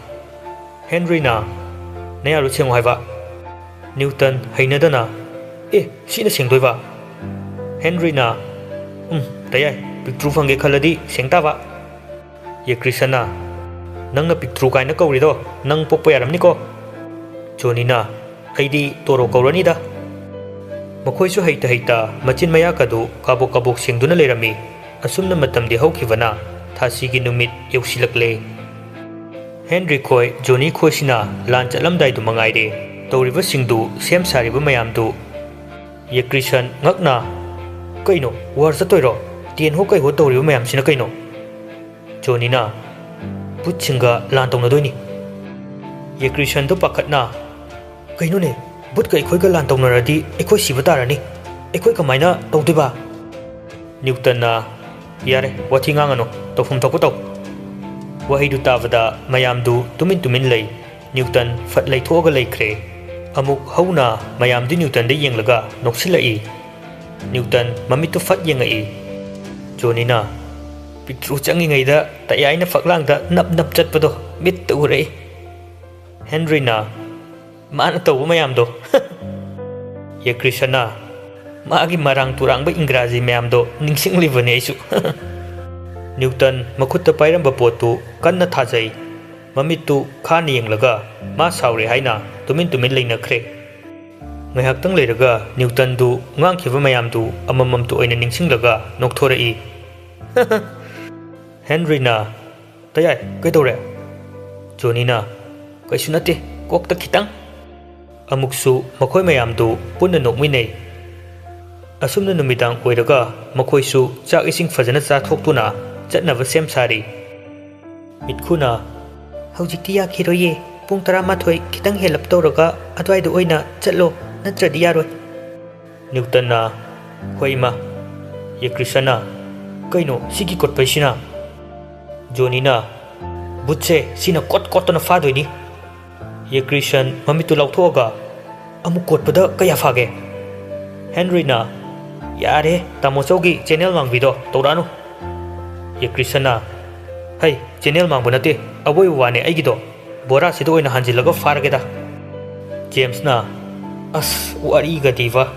ꯍꯦꯟꯔꯤꯅ, "ꯅꯌꯥꯗꯨ ꯁꯦꯡꯉꯣ ꯍꯥꯏꯕ꯫" ꯅ꯭ꯌꯨꯇꯟ ꯍꯩꯅꯗꯅ, "ꯑꯦ, ꯁꯤꯅ ꯁꯦꯡꯗꯣꯏꯕ?" ꯍꯦꯟꯔꯤꯅ, "ꯎꯝ, ꯇꯌꯥꯏ, ꯄꯤꯛꯇ꯭ꯔꯨ ꯐꯪꯒꯦ ꯈꯜꯂꯗꯤ ꯁꯦꯡ ꯇꯥꯕ꯫" ꯌꯦꯀ꯭ꯔꯤꯁꯟꯅ, "ꯅꯪꯅ ꯄꯤꯛꯇ꯭ꯔꯨ ꯀꯥꯏꯅ ꯀꯧꯔꯤꯗꯣ ꯅꯪ ꯄꯣꯛꯄ ꯌꯥꯔꯝꯅꯤꯀꯣ꯫" ꯖꯣꯅꯤꯅ, "ꯑꯩꯗꯤ ꯇꯣꯔꯣ ꯀꯧꯔꯅꯤꯗ꯫" ꯃꯈꯣꯏꯁꯨ ꯍꯩꯇ ꯍꯩꯇ ꯃꯆꯤꯟ ꯃꯌꯥꯀꯗꯨ ꯀꯥꯕꯣꯛ ꯀꯥꯕꯣꯛ ꯁꯦꯡꯗꯨꯅ ꯂꯩꯔꯝꯃꯤ꯫ ꯑꯁꯨꯝꯅ ꯃꯇꯝꯗꯤ ꯍꯧꯈꯤꯕꯅ ꯊꯥꯁꯤꯒꯤ ꯅꯨꯃꯤꯠ ꯌꯧꯁꯤꯜꯂꯛꯂꯦ꯫ ꯍꯦꯟꯔꯤ ꯈꯣꯏ, ꯖꯣꯅꯤ ꯈꯣꯏꯁꯤꯅ ꯂꯥꯟ ꯆꯠꯂꯝꯗꯥꯏꯗꯨ ꯃꯉꯥꯏꯔꯦ꯫ ꯇꯧꯔꯤꯕꯁꯤꯡꯗꯨ, ꯁꯦꯝ ꯁꯥꯔꯤꯕ ꯃꯌꯥꯝꯗꯨ꯫ ꯌꯦꯀ꯭ꯔꯤꯁꯟ ꯉꯛꯅ, "ꯀꯩꯅꯣ, ꯋꯥꯔ ꯆꯠꯇꯣꯏꯔꯣ? ꯇꯦꯟ ꯍꯣ ꯀꯩ ꯍꯣ ꯇꯧꯔꯤꯕ ꯃꯌꯥꯝꯁꯤꯅ ꯀꯩꯅꯣ?" ꯖꯣꯅꯤꯅ, "ꯚꯨꯠꯁꯤꯡꯒ ꯂꯥꯟ ꯇꯧꯅꯗꯣꯏꯅꯤ꯫" ꯌꯦꯀ꯭ꯔꯤꯁꯟꯗꯨ ꯄꯥꯈꯠꯅ, "ꯀꯩꯅꯣꯅꯦ, ꯚꯨꯠꯀ ꯑꯩꯈꯣꯏꯒ ꯂꯥꯟ ꯇꯧꯅꯔꯗꯤ ꯑꯩꯈꯣꯏ ꯁꯤꯕ ꯇꯥꯔꯅꯤ꯫ ꯑꯩꯈꯣꯏ ꯀꯃꯥꯏꯅ ꯇꯧꯗꯣꯏꯕ?" ꯅ꯭ꯌꯨꯇꯟꯅ, "ꯌꯥꯔꯦ, ꯋꯥꯊꯤ ꯉꯥꯡꯉꯅꯨ, ꯇꯧꯐꯝ ꯊꯣꯛꯄ ꯇꯧ꯫" ꯋꯥꯍꯩꯗꯨ ꯇꯥꯕꯗ ꯃꯌꯥꯝꯗꯨ ꯇꯨꯃꯤꯟ ꯇꯨꯃꯤꯟ ꯂꯩ꯫ ꯅ꯭ꯌꯨꯇꯟ ꯐꯠ ꯂꯩꯊꯣꯛꯑꯒ ꯂꯩꯈ꯭ꯔꯦ꯫ ꯑꯃꯨꯛ ꯍꯧꯅ ꯃꯌꯥꯝꯗꯨ ꯅ꯭ꯌꯨꯇꯟꯗ ꯌꯦꯡꯂꯒ ꯅꯣꯛꯁꯤꯜꯂꯛꯏ꯫ ꯅ꯭ꯌꯨꯇꯟ ꯃꯃꯤꯠꯇꯨ ꯐꯠ ꯌꯦꯡꯉꯛꯏ꯫ ꯖꯣꯅꯤꯅ, "ꯄꯤꯛꯇ꯭ꯔꯨ ꯆꯪꯉꯤꯉꯩꯗ ꯇꯌꯥꯏꯅ ꯐꯛꯂꯥꯡꯗ ꯅꯞ ꯅꯞ ꯆꯠꯄꯗꯣ ꯃꯤꯠꯇ ꯎꯔꯛꯏ꯫" ꯍꯦꯟꯔꯤꯅ, "ꯃꯥꯅ ꯇꯧꯕ ꯃꯌꯥꯝꯗꯣ꯫" ꯌꯦꯀ꯭ꯔꯤꯁꯅ, "ꯃꯥꯒꯤ ꯃꯔꯥꯡ ꯇꯨꯔꯥꯡꯕ ꯏꯪꯒ꯭ꯔꯥꯖꯤ ꯃꯌꯥꯝꯗꯣ ꯅꯤꯡꯁꯤꯡꯂꯤꯕꯅꯤ ꯑꯩꯁꯨ꯫" ꯅ꯭ꯌꯨꯇꯟ ꯃꯈꯨꯠꯇ ꯄꯥꯏꯔꯝꯕ ꯄꯣꯠꯇꯨ ꯀꯟꯅ ꯊꯥꯖꯩ꯫ ꯃꯃꯤꯠꯇꯨ ꯈꯥꯅ ꯌꯦꯡꯂꯒ ꯃꯥ ꯁꯥꯎꯔꯦ ꯍꯥꯏꯅ ꯇꯨꯃꯤꯟ ꯇꯨꯃꯤꯟ ꯂꯩꯅꯈ꯭ꯔꯦ꯫ ꯉꯥꯏꯍꯥꯛꯇꯪ ꯂꯩꯔꯒ ꯅ꯭ꯌꯨꯇꯟꯗꯨ ꯉꯥꯡꯈꯤꯕ ꯃꯌꯥꯝꯗꯨ ꯑꯃꯃꯝꯇ ꯑꯣꯏꯅ ꯅꯤꯡꯁꯤꯡꯂꯒ ꯅꯣꯛꯊꯣꯔꯛꯏ꯫ ꯍꯦꯟꯔꯤꯅ, "ꯇꯌꯥꯏ, ꯀꯩꯗꯧꯔꯦ?" ꯖꯣꯅꯤꯅ, "ꯀꯩꯁꯨ ꯅꯠꯇꯦ, ꯀꯣꯛꯇ ꯈꯤꯇꯪ꯫" ꯑꯃꯨꯛꯁꯨ ꯃꯈꯣꯏ ꯃꯌꯥꯝꯗꯨ ꯄꯨꯟꯅ ꯅꯣꯛꯃꯤꯟꯅꯩ꯫ ꯑꯁꯨꯝꯅ ꯅꯨꯃꯤꯗꯥꯡ ꯑꯣꯏꯔꯒ ꯃꯈꯣꯏꯁꯨ ꯆꯥꯛ ꯏꯁꯤꯡ ꯐꯖꯅ ꯆꯥꯊꯣꯛꯇꯨꯅ ꯆꯠꯅꯕ ꯁꯦꯝ ꯁꯥꯔꯤ꯫ ꯃꯤꯠꯈꯨꯅ, "ꯍꯧꯖꯤꯛꯇꯤ ꯌꯥꯈꯤꯔꯣꯏꯌꯦ, ꯄꯨꯡ ꯇꯔꯥꯃꯥꯊꯣꯏ ꯈꯤꯇꯪ ꯍꯦꯜꯂꯞ ꯇꯧꯔꯒ ꯑꯗꯨꯋꯥꯏꯗ ꯑꯣꯏꯅ ꯆꯠꯂꯣ, ꯅꯠꯇ꯭ꯔꯗꯤ ꯌꯥꯔꯣꯏ꯫" ꯅ꯭ꯌꯨꯇꯟꯅ, "ꯍꯣꯏ ꯏꯃꯥ, ꯌꯦꯀ꯭ꯔꯤꯁꯟꯅ, "ꯀꯩꯅꯣ ꯁꯤꯒꯤ ꯀꯣꯠꯄꯩꯁꯤꯅ?" ꯖꯣꯅꯤꯅ, "ꯕꯨꯠꯁꯦ ꯁꯤꯅ ꯀꯣꯠ ꯀꯣꯠꯇꯅ ꯐꯥꯗꯣꯏꯅꯤ꯫" ꯌꯦꯀ꯭ꯔꯤꯁꯟ ꯃꯃꯤꯠꯇꯨ ꯂꯥꯎꯊꯣꯛꯑꯒ, "ꯑꯃꯨꯛ ꯀꯣꯠꯄꯗ ꯀꯌꯥ ꯐꯥꯒꯦ?" ꯍꯦꯟꯔꯤꯅ, "ꯌꯥꯔꯦ, ꯇꯥꯃꯣ ꯆꯧꯒꯤ ꯆꯦꯅꯦꯜ ꯃꯥꯡꯕꯤꯗꯣ ꯇꯧꯔꯛꯑꯅꯨ꯫" ꯌꯦꯀ꯭ꯔꯤꯁꯟꯅ, "ꯍꯩ, ꯆꯦꯅꯦꯜ ꯃꯥꯡꯕ ꯅꯠꯇꯦ, ꯑꯋꯣꯏꯕ ꯋꯥꯅꯦ ꯑꯩꯒꯤꯗꯣ꯫ ꯕꯣꯔꯥꯁꯤꯗ ꯑꯣꯏꯅ ꯍꯥꯟꯖꯤꯜꯂꯒ ꯐꯥꯔꯒꯦꯗ꯫" ꯖꯦꯝꯁꯅ, "ꯑꯁ, ꯋꯥꯔꯤꯒꯗꯤꯕ꯫"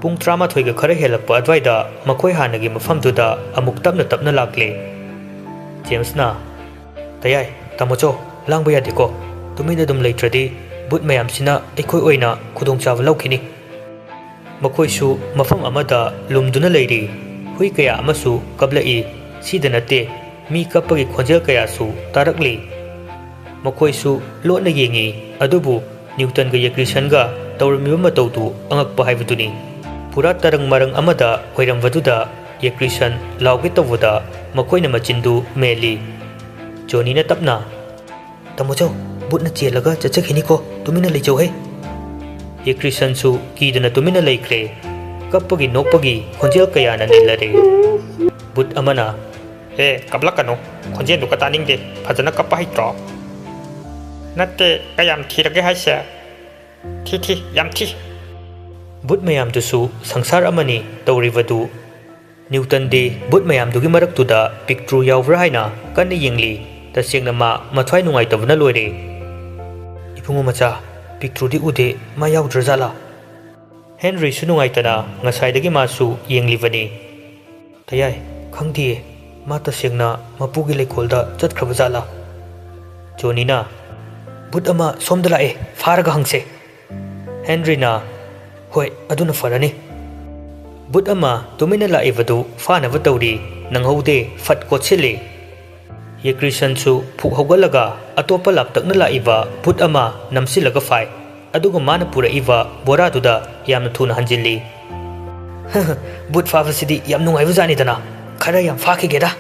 ꯄꯨꯡ ꯇꯔꯥꯃꯥꯊꯣꯏꯒ ꯈꯔ ꯍꯦꯜꯂꯛꯄ ꯑꯗꯨꯋꯥꯏꯗ ꯃꯈꯣꯏ ꯍꯥꯟꯅꯒꯤ ꯃꯐꯝꯗꯨꯗ ꯑꯃꯨꯛ ꯇꯞꯅ ꯇꯞꯅ ꯂꯥꯛꯂꯦ꯫ ꯖꯦꯝꯁꯅ, "ꯇꯌꯥꯏ, ꯇꯥꯃꯣꯆꯧ, ꯂꯥꯡꯕ ꯌꯥꯗꯦꯀꯣ꯫ ꯇꯨꯃꯤꯟꯅ ꯑꯗꯨꯝ ꯂꯩꯇ꯭ꯔꯗꯤ ꯕꯨꯠ ꯃꯌꯥꯝꯁꯤꯅ ꯑꯩꯈꯣꯏ ꯑꯣꯏꯅ ꯈꯨꯗꯣꯡꯆꯥꯕ ꯂꯧꯈꯤꯅꯤ꯫" ꯃꯈꯣꯏꯁꯨ ꯃꯐꯝ ꯑꯃꯗ ꯂꯨꯝꯗꯨꯅ ꯂꯩꯔꯤ꯫ ꯍꯨꯏ ꯀꯌꯥ ꯑꯃꯁꯨ ꯀꯞꯂꯛꯏ꯫ ꯁꯤꯗ ꯅꯠꯇꯦ, ꯃꯤ ꯀꯞꯄꯒꯤ ꯈꯣꯟꯖꯦꯜ ꯀꯌꯥꯁꯨ ꯇꯥꯔꯛꯂꯤ꯫ ꯃꯈꯣꯏꯁꯨ ꯂꯣꯠꯅ ꯌꯦꯡꯉꯤ, ꯑꯗꯨꯕꯨ ꯅ꯭ꯌꯨꯇꯟꯒ ꯌꯦꯀ꯭ꯔꯤꯁꯟꯒ ꯇꯧꯔꯝꯃꯤꯕ ꯃꯇꯧꯗꯨ ꯑꯉꯛꯄ ꯍꯥꯏꯕꯗꯨꯅꯤ꯫ ꯄꯨꯔꯥ ꯇꯔꯪ ꯃꯔꯪ ꯑꯃꯗ ꯑꯣꯏꯔꯝꯕꯗꯨꯗ ꯌꯦꯀ꯭ꯔꯤꯁꯟ ꯂꯥꯎꯒꯦ ꯇꯧꯕꯗ ꯃꯈꯣꯏꯅ ꯃꯆꯤꯟꯗꯨ ꯃꯦꯜꯂꯤ꯫ ꯖꯣꯅꯤꯅ ꯇꯞꯅ, "ꯇꯥꯃꯣꯆꯧ, ꯕꯨꯠꯅ ꯆꯦꯜꯂꯒ ꯆꯠꯆꯈꯤꯅꯤꯀꯣ, ꯇꯨꯃꯤꯟꯅ ꯂꯩꯖꯧꯍꯦ꯫" ꯌꯦꯀ꯭ꯔꯤꯁꯟꯁꯨ ꯀꯤꯗꯅ ꯇꯨꯃꯤꯟꯅ ꯂꯩꯈ꯭ꯔꯦ꯫ ꯀꯞꯄꯒꯤ ꯅꯣꯛꯄꯒꯤ ꯈꯣꯟꯖꯦꯜ ꯀꯌꯥꯅ ꯅꯤꯜꯂꯔꯦ꯫ ꯕꯨꯠ ꯑꯃꯅ, "ꯍꯦ, ꯀꯞꯂꯛꯀꯅꯨ꯫ ꯈꯣꯟꯖꯦꯜꯗꯨꯒ ꯇꯥꯅꯤꯡꯗꯦ꯫ ꯐꯖꯅ ꯀꯞꯄ ꯍꯩꯇ꯭ꯔꯣ?" "ꯅꯠꯇꯦ, ꯀꯌꯥꯝ ꯊꯤꯔꯒꯦ ꯍꯥꯏꯁꯦ?" "ꯊꯤ ꯊꯤ, ꯌꯥꯝ ꯊꯤ꯫" ꯕꯨꯠ ꯃꯌꯥꯝꯗꯨꯁꯨ ꯁꯪꯁꯥꯔ ꯑꯃꯅꯤ ꯇꯧꯔꯤꯕꯗꯨ꯫ ꯅ꯭ꯌꯨꯇꯟꯗꯤ ꯕꯨꯠ ꯃꯌꯥꯝꯗꯨꯒꯤ ꯃꯔꯛꯇꯨꯗ ꯄꯤꯛꯇ꯭ꯔꯨ ꯌꯥꯎꯕ꯭ꯔꯥ ꯍꯥꯏꯅ ꯀꯟꯅ ꯌꯦꯡꯂꯤ꯫ ꯇꯁꯦꯡꯅ ꯃꯥ ꯃꯊ꯭ꯋꯥꯏ ꯅꯨꯡꯉꯥꯏꯇꯕꯅ ꯂꯣꯏꯔꯦ꯫ "ꯏꯕꯨꯡꯉꯣ ꯃꯆꯥ, ꯄꯤꯛꯇ꯭ꯔꯨꯗꯤ ꯎꯗꯦ, ꯃꯥ ꯌꯥꯎꯗ꯭ꯔꯖꯥꯠꯂꯥ?" ꯍꯦꯟꯔꯤꯁꯨ ꯅꯨꯡꯉꯥꯏꯇꯅ ꯉꯁꯥꯏꯗꯒꯤ ꯃꯥꯁꯨ ꯌꯦꯡꯂꯤꯕꯅꯤ꯫ "ꯇꯌꯥꯏ, ꯈꯪꯗꯤꯌꯦ, ꯃꯥ ꯇꯁꯦꯡꯅ ꯃꯄꯨꯒꯤ ꯂꯩꯀꯣꯜꯗ ꯆꯠꯈ꯭ꯔꯕ ꯖꯥꯠꯂꯥ?" ꯖꯣꯅꯤꯅ, "ꯕꯨꯠ ꯑꯃ ꯁꯣꯝꯗ ꯂꯥꯛꯑꯦ, ꯐꯥꯔꯒ ꯍꯪꯁꯦ꯫" ꯍꯦꯟꯔꯤꯅ, "ꯍꯣꯏ, ꯑꯗꯨꯅ ꯐꯔꯅꯤ꯫" ꯕꯨꯠ ꯑꯃ ꯇꯨꯃꯤꯟꯅ ꯂꯥꯛꯏꯕꯗꯨ ꯐꯥꯅꯕ ꯇꯧꯔꯤ, ꯅꯪꯍꯧꯗꯦ, ꯐꯠ ꯀꯣꯠꯁꯤꯜꯂꯤ꯫ ꯌꯦꯀ꯭ꯔꯤꯁꯟꯁꯨ ꯐꯨꯛ ꯍꯧꯒꯠꯂꯒ ꯑꯇꯣꯞꯄ ꯂꯥꯞꯇꯛꯅ ꯂꯥꯛꯏꯕ ꯕꯨꯠ ꯑꯃ ꯅꯝꯁꯤꯜꯂꯒ ꯐꯥꯏ꯫ ꯑꯗꯨꯒ ꯃꯥꯅ ꯄꯨꯔꯛꯏꯕ ꯕꯣꯔꯥꯗꯨꯗ ꯌꯥꯝꯅ ꯊꯨꯅ ꯍꯟꯖꯤꯜꯂꯤ꯫ "ꯕꯨꯠ ꯐꯥꯕꯁꯤꯗꯤ ꯌꯥꯝ ꯅꯨꯡꯉꯥꯏꯕ ꯖꯥꯠꯅꯤꯗꯅ, ꯈꯔ ꯌꯥꯝ ꯐꯥꯈꯤꯒꯦꯗ꯫"